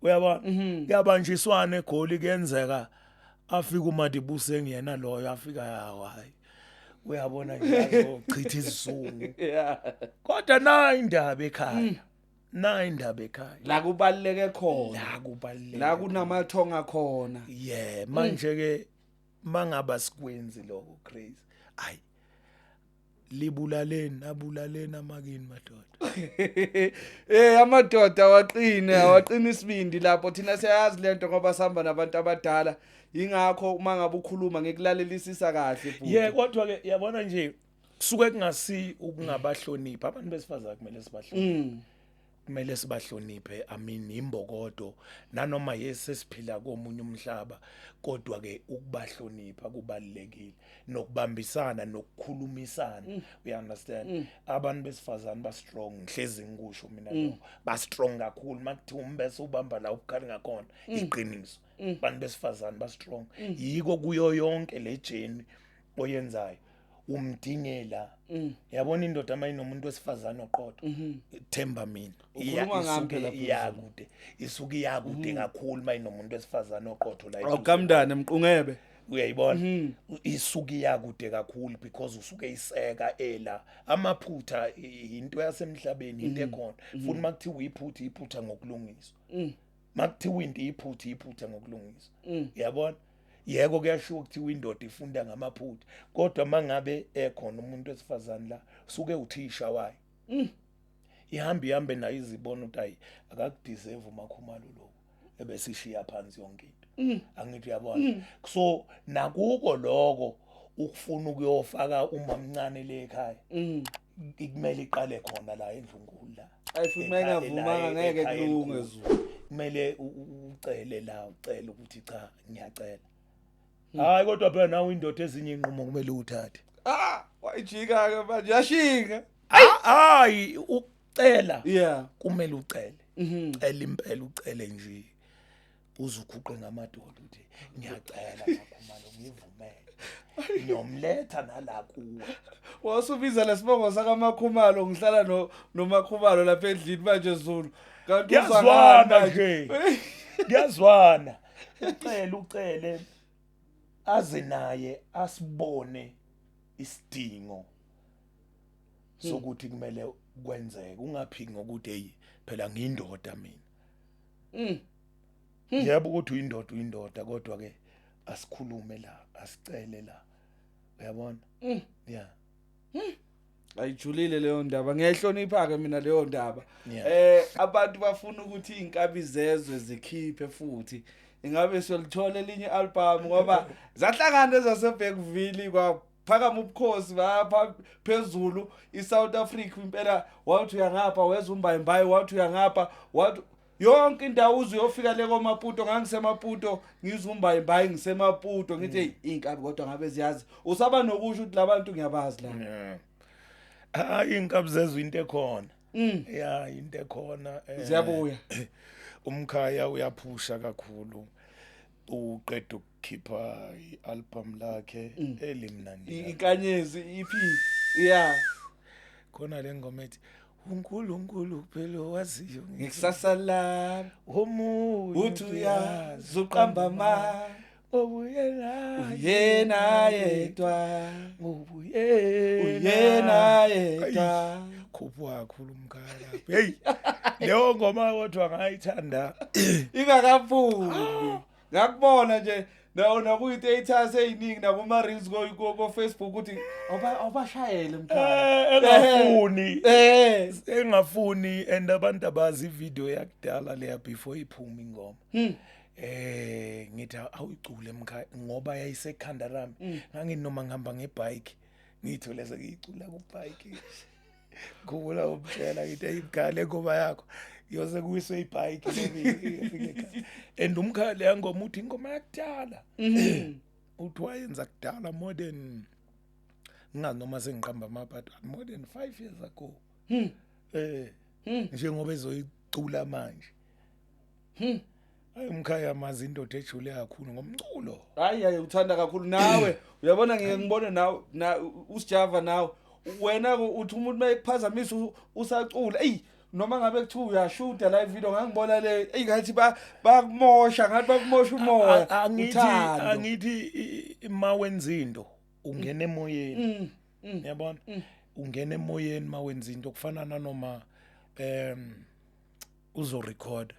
Speaker 1: Uyabona? Kuyabanjiswana eGoli, kuyenzeka afika uMadibuseng yena loyo afika hayi. Uyabona nje azochitha isizungu. Kodwa na indaba ekhaya. Na indaba ekhaya.
Speaker 2: La kubaleke khona.
Speaker 1: La kubaleke.
Speaker 2: La kunamathonga khona.
Speaker 1: Yeah, manje ke mangaba sikwenzi lokho crazy. Ay. Libulaleni abulaleni amakini madoda.
Speaker 2: Amadoda awaqine, awaqine isibindi lapho. Thina siyayazi lento ngoba sihamba nabantu abadala. Ingakho uma ngabe ukhuluma ngikulalelisisa kahle futhi.
Speaker 1: Yeah, kodwa ke yabona nje kusuke kungasi ukungabahlonipha abantu besifazane, kumele sibahloniphe. Kumele sibahloniphe. I mean imbokodo nanoma yesesiphila komunye umhlaba, kodwa ke ukubahlonipha kubalekile, nokubambisana nokukhulumisana. You understand? Abantu besifazane ba strong, ngihlezi ngikusho mina lokho, ba strong kakhulu. Makuthiwa umbese ubamba la ubukhali ngakhona, iqiniso. Abantu besifazane ba strong. Yiko kuyo yonke le journey oyenzayo umdingela. Yabona indoda mayinomuntu wesifazane oqotho, themba mina, iyakude, isuke iyakude kakhulu mayinomuntu wesifazane oqotho la.
Speaker 2: Awukamndane mqungebe.
Speaker 1: Uyayibona? Isuke iyakude kakhulu because usuke iseka ela amaphutha, into yasemhlabeni, into ekhona. Futhi makuthiwa iphutha, iphutha ngokulungiswa. Makuthiwa into iphutha, iphutha ngokulungiswa. Uyabona? Yebo kuyashiwo ukuthi indoda ifunda ngamaphutha, kodwa mangabe ekhona umuntu wesifazane la usuke uthisha wayo. Ihamba ihambe nayo izibona ukuthi ayi akakudeserve uMakhumalo lokho, ebesishiya phansi yonke into. Angithi uyabona? So nakuko lokho ukufuna ukuyofaka umamncane le ekhaya, kumele iqale khona la endlunkulu la.
Speaker 2: Ayi futhi mayingavumanga ngeke kulunge Zulu.
Speaker 1: Kumele ucele la, ucele ukuthi cha ngiyacela. Hayi kodwa phela nawe indoda ezinye inqumo kumele uthathe.
Speaker 2: Wayijika ke manje yashinga.
Speaker 1: Hayi Ukucela, kumele ucele. Cela impela, ucele nje uzuguqe ngamadolo uthi ngiyacela Makhumalo, ngivumele ngiyomletha nala kuwe.
Speaker 2: Wasubiza lesibongo sakaMakhumalo, ngihlala no noMakhumalo lapha endlini manje, Zulu. Kanti uzwa
Speaker 1: Kuyazwana
Speaker 2: ngani manje?
Speaker 1: nje, kuyazwana. Ucele, ucele aze naye asibone isidingo sokuthi kumele kwenzeke. Ungaphiki ngokuthi hey, phela ngiyindoda mina. Yebo, ukuthi uyindoda, uyindoda, kodwa ke asikhulume la, asicele la, uyabona? Yeah.
Speaker 2: Ayijulile leyo ndaba, ngiyayihlonipha ke mina leyo ndaba. Abantu bafuna ukuthi inkabi zezwe zikhiphe futhi. Ingabe siyolithola elinye album, ngoba zahlangana ezaseBergville, kwaphakama ubukhosi bapha phezulu iSouth Africa impela. Wathi uyangapha weza umbayimbayi, wathi uyangapha, wathi yonke indawo uze uyofika le koMaputo. NgangisemaPuto, ngizwa umbayimbayi ngisemaPuto, ngithi hey, inkabi kodwa ngabe ziyazi, usaba nokusho ukuthi labantu ngiyabazi la.
Speaker 1: Yeah, hayi, inkabi zezwe into ekhona. Yeah, into ekhona.
Speaker 2: Ziyabuya.
Speaker 1: Umkhaya uyaphusha kakhulu, uqeda ukukhipha i-album lakhe elimnandi kakhulu.
Speaker 2: Inkanyezi EP, yeah.
Speaker 1: Khona le ngoma ethi uNkulunkulu kuphela owaziyo
Speaker 2: ngekusasa lami,
Speaker 1: omunye
Speaker 2: uthi uyazi uqamba ama
Speaker 1: obuyela
Speaker 2: uyena yedwa,
Speaker 1: ubuyena
Speaker 2: uyena yedwa.
Speaker 1: Khuphuka kakhulu umkhaya lapho. Hey, leyo ngoma kodwa ngayithanda.
Speaker 2: Ingakaphumi ngakubona nje nawo nakuyi-status ey'ningi nakuma-reels ko-Facebook ukuthi awubashayele mkhaya.
Speaker 1: Engafuni. Engafuni, and abantu abazi ivideo yakudala leya before iphuma ingoma. Ngithi awuyicule emkhaya ngoba yayisekhanda lami. Nganginoma ngihamba ngebike, ngiyithole sengiyicula ku-bike. Khumbula umtshela ngithi, hey mkhaya, le ngoma yakho yose kuwiswe ibike ifike ekhaya. And umkhaya leya ngoma uthi ingoma yakudala. Uthi wayenza kudala, more than, ngingazi noma sengiqamba amaphathu, more than 5 years ago. Njengoba ezoyicula manje. Hayi, umkhaya mazi indoda ejule kakhulu ngomculo.
Speaker 2: Hayi hayi, uthanda kakhulu nawe, uyabona, ngike ngibone nawe na usijava nawe wena uthi umuntu mayekuphazamisa usacula, eyi, noma ngabe kuthiwa uyashuta live video, ngangibona le, eyi, ngathi bakumosha, ngathi bakumosha umoya.
Speaker 1: Angithi
Speaker 2: Uthando.
Speaker 1: Angithi ma wenza into ungena emoyeni. Uyabona? Ungena emoyeni ma wenza into, kufana nanoma uzo record.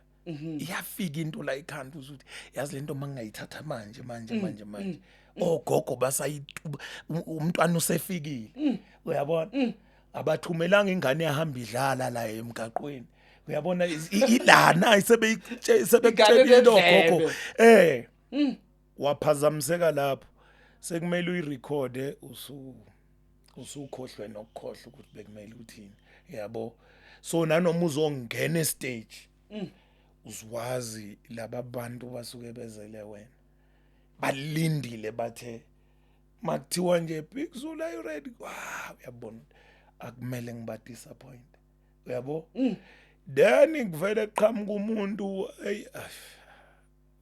Speaker 1: Iyafika into la ekhanda uzuthi yazi lento mangayithatha manje manje manje manje. Ogogo basayituba, umntwana usefikile. Uyabona? Abathumelanga ingane yahamba idlala la emgaqweni. Uyabona, ilana sebekutshelile
Speaker 2: Ingane
Speaker 1: ogogo. Waphazamiseka lapho, sekumele uyirekhode, usukhohlwe nokukhohlwa ukuthi bekumele uthini, yabo. So nanoma uzongena estage, uzwazi laba bantu basuke bezele wena, balindile, bathe makuthiwa nje, "Big Zulu, are you ready?" Wow, uyabona, akumele ngiba disappoint, uyabo. Then kuvele qhamuka umuntu, hey,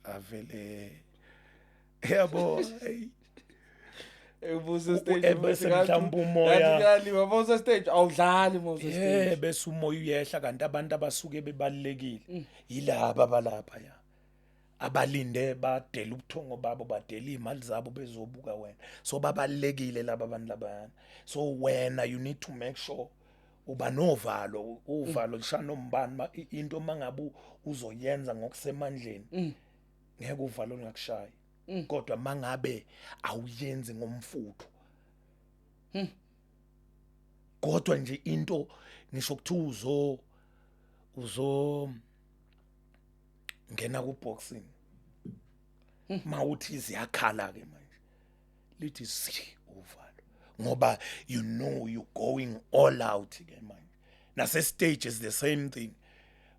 Speaker 1: avele, yabo, hey.
Speaker 2: Ubuse stage.
Speaker 1: Bese mhlawumbe umoya-
Speaker 2: Kuyaliwa mawuse stage, awudlali mawuse stage.
Speaker 1: Bese umoya uyehla, kanti abantu abasuke bebalekile yilaba balapha ya abalinde, badela ubuthongo babo, badela iy'mali zabo bezobuka wena. So babalulekile laba bantu labayana. So wena you need to make sure uba novalo, uvalo lishaya nombani. Into mangabe uzoyenza ngokusemandleni, ngeke uvalo lungakushayi, kodwa mangabe awuyenzi ngomfutho, kodwa nje into ngisho kuthiwa uzo ngena ku boxing, mawuthi ziyakhala ke manje, lithi si uvalo, ngoba you know you going all out ke manje. Nase stage is the same thing.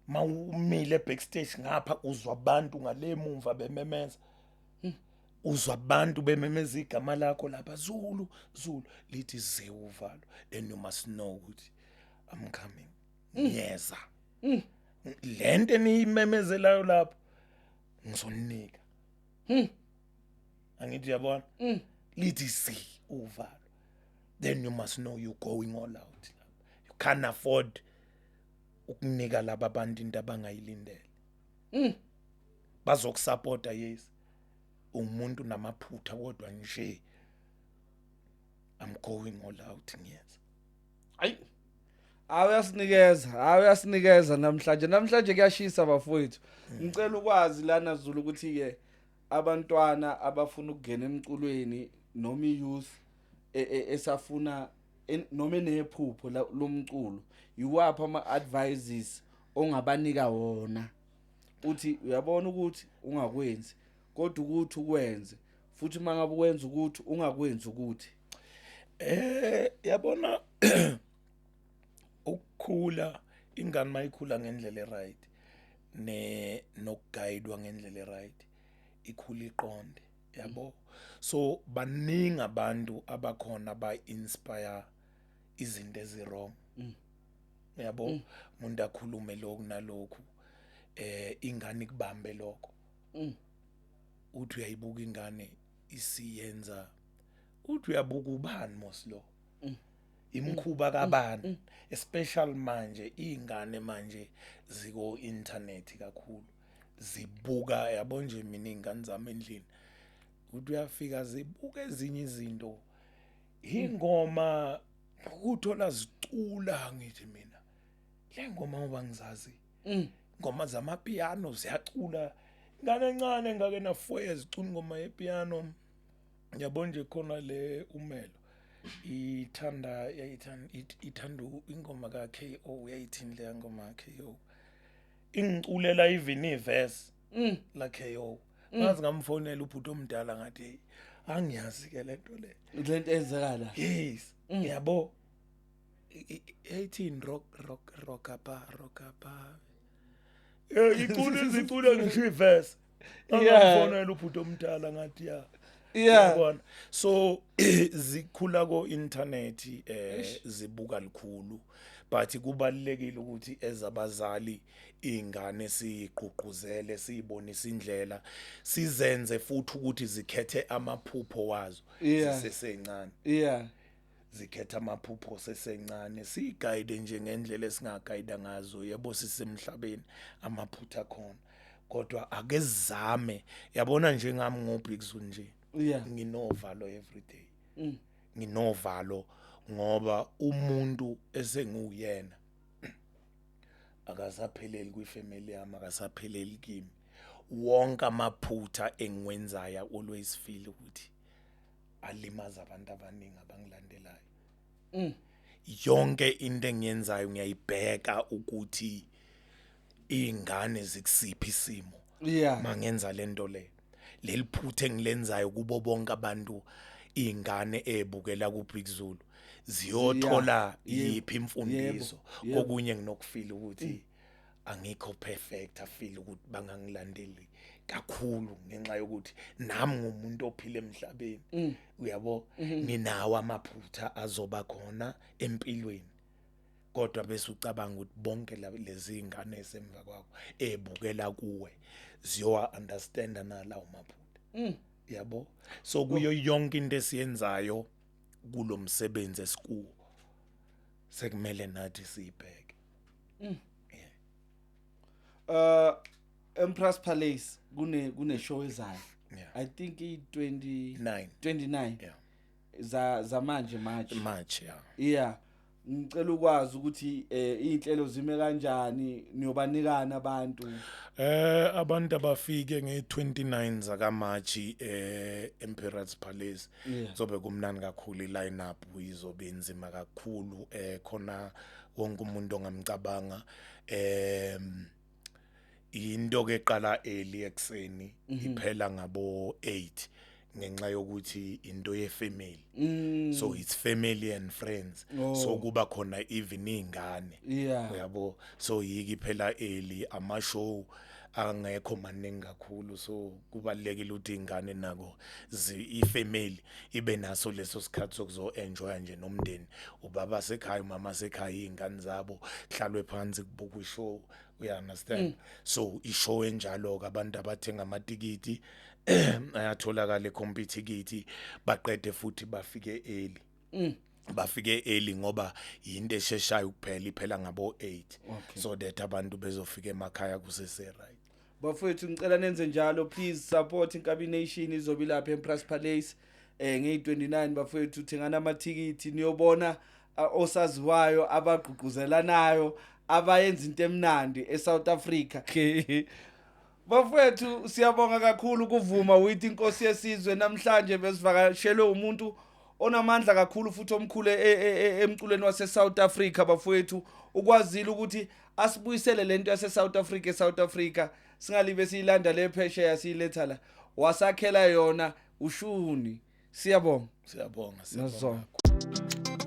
Speaker 1: Mawumile backstage ngapha, uzwa abantu ngale mumva bememeza, uzwa abantu bememeza igama lakho lapha, "Zulu, Zulu," lithi ze uvalo, then you must know ukuthi I'm coming. Ngiyeza lento eniyimemezelayo lapho, ngizonika. Angithi uyabona, lithi si uvalo, then you must know you're going all out. You can't afford ukunika laba bantu into abangayilindele. Bazokusupporta, yes, umuntu namaphutha, kodwa nje I'm going all out, ngiyeza.
Speaker 2: Ayi, awuyasinikeza, awuyasinikeza namhlanje. Namhlanje kuyashisa, bafowethu. Ngicela ukwazi lana, Zulu, ukuthi ke abantwana abafuna ukungena emculweni noma i-youth esafuna noma enephupho lomculo, iwaphi ama-advices ongabanika wona, uthi uyabona ukuthi ungakwenzi, kodwa ukuthi ukwenze futhi mangabe ukwenza ukuthi ungakwenzi ukuthi?
Speaker 1: Yabona, ukukhula, ingane mayikhula ngendlela eright ne nokuguidwa ngendlela eright, ikhula iqonde, yabo. So baningi abantu abakhona ba inspire izinto ezi-wrong, yabo. Umuntu akhulume lokhu nalokhu, ingane ikubambe lokho. Uthi uyayibuka ingane isiyenza, uthi uyabuka, ubani mos lo, imkhuba kabani? Especially manje, ingane manje ziko internet kakhulu, zibuka, yabo nje. Mina ingane zami endlini, uthi uyafika zibuka ezinye izinto, ingoma ukuthola zicula, ngithi mina le ngoma ngoba ngizazi ingoma zamapiano, ziyacula. Ingane encane ngake na 4 years icula ingoma yepiano, yabo nje. Khona le umelo ithanda, yayithanda, ithanda ingoma ka KO. Yayithini le ngoma ka KO? Ingiculela even iverse la KO. Ngazi ngamfonela ubhuti omdala, ngathi, "Hey, angiyazi ke lento le."
Speaker 2: Lento enzekala.
Speaker 1: Yes, yabo. 18 rock rock rock apa rock apa, icula, izicula ngisho iverse. Ngamfonela ubhuti omdala, ngathi ya, yabona. So zikhula ko internet, zibuka likhulu, but kubalekile ukuthi ezabazali ingane siyigqugquzele, siyibonise indlela, sizenze futhi ukuthi zikhethe amaphupho wazo zisesencane. Zikhetha amaphupho sesencane, siyiguide nje ngendlela esingagayida ngazo. Yebo, sisemhlabeni, amaphutha khona, kodwa ake sizame. Yabona, njengami ngoBig Zulu nje, nginovalo every day. Nginovalo ngoba umuntu esenguyena akasapheleli kwifamily yami, akasapheleli kimi. Wonke amaphutha engiwenzayo, I always feel ukuthi alimaza abantu abaningi abangilandelayo. Yonke into engiyenzayo ngiyayibheka ukuthi ingane zikusiphi isimo. Mangenza lento le, leli phutha engilenzayo kubo bonke abantu, ingane ebukela ku Big Zulu ziyothola yiphi imfundiso? Kokunye nginokufeel ukuthi angikho perfect, afeel ukuthi bangangilandeli kakhulu ngenxa yokuthi nami ngumuntu ophila emhlabeni, uyabo. Nginawo amaphutha azoba khona empilweni, kodwa bese ucabanga ukuthi bonke lezi ingane esemva kwakho ebukela kuwe ziyowa understand nalawo maphutha, yabo. So kuyo yonke into esiyenzayo kulomsebenzi esikuwo, sekumele nathi siyibheke.
Speaker 2: Emperors Palace kune show ezayo. I think i 20
Speaker 1: 9.
Speaker 2: 29 za zamanje, March.
Speaker 1: March, yeah.
Speaker 2: Yeah, ngicela ukwazi ukuthi inhlelo zime kanjani, niyobanikana abantu?
Speaker 1: Abantu abafike nge-29 zaka March Emperors Palace. Zobe kumnandi kakhulu, i-line up izobe inzima kakhulu, khona wonke umuntu ongamcabanga. Into ke eqala early ekseni, iphela ngabo 8, ngenxa yokuthi into ye family. So it's family and friends. So kuba khona even ingane, uyabo. So yiki phela early ama show. Angekho maningi kakhulu, so kubalekile ukuthi ingane nako ifamily ibe naso leso sikhathi sokuzo enjoy nje nomndeni, ubaba sekhaya, umama sekhaya, izingane zabo, kuhlalwe phansi kubukwe ishow, you understand? So ishow enjalo ke, abantu abathenga amatikiti ayatholakala eComputicket, baqede futhi bafike early, bafike early ngoba yinto esheshayo kuphela, iphela ngabo 8, so that abantu bezofika emakhaya kusese right.
Speaker 2: Bafowethu, ngicela nenze njalo. Please support Inkabi Nation, izobe lapha eMpras Palace ngeyi-29. Bafowethu, thengana amathikithi niyobona osaziwayo abagqugquzelanayo, abayenza into emnandi eSouth Africa. Bafowethu, siyabonga kakhulu ukuvuma with Inkosi Yesizwe. Namhlanje besivakashelwe umuntu onamandla kakhulu futhi omkhulu emculweni wase South Africa. Bafowethu, ukwazile ukuthi asibuyisele lento yase South Africa eSouth Africa, singalibe siyilanda le phesheya, siyiletha la, wasakhela yona ushuni. Siyabonga.
Speaker 1: Siyabonga.
Speaker 2: Nazona.
Speaker 1: Siyabonga.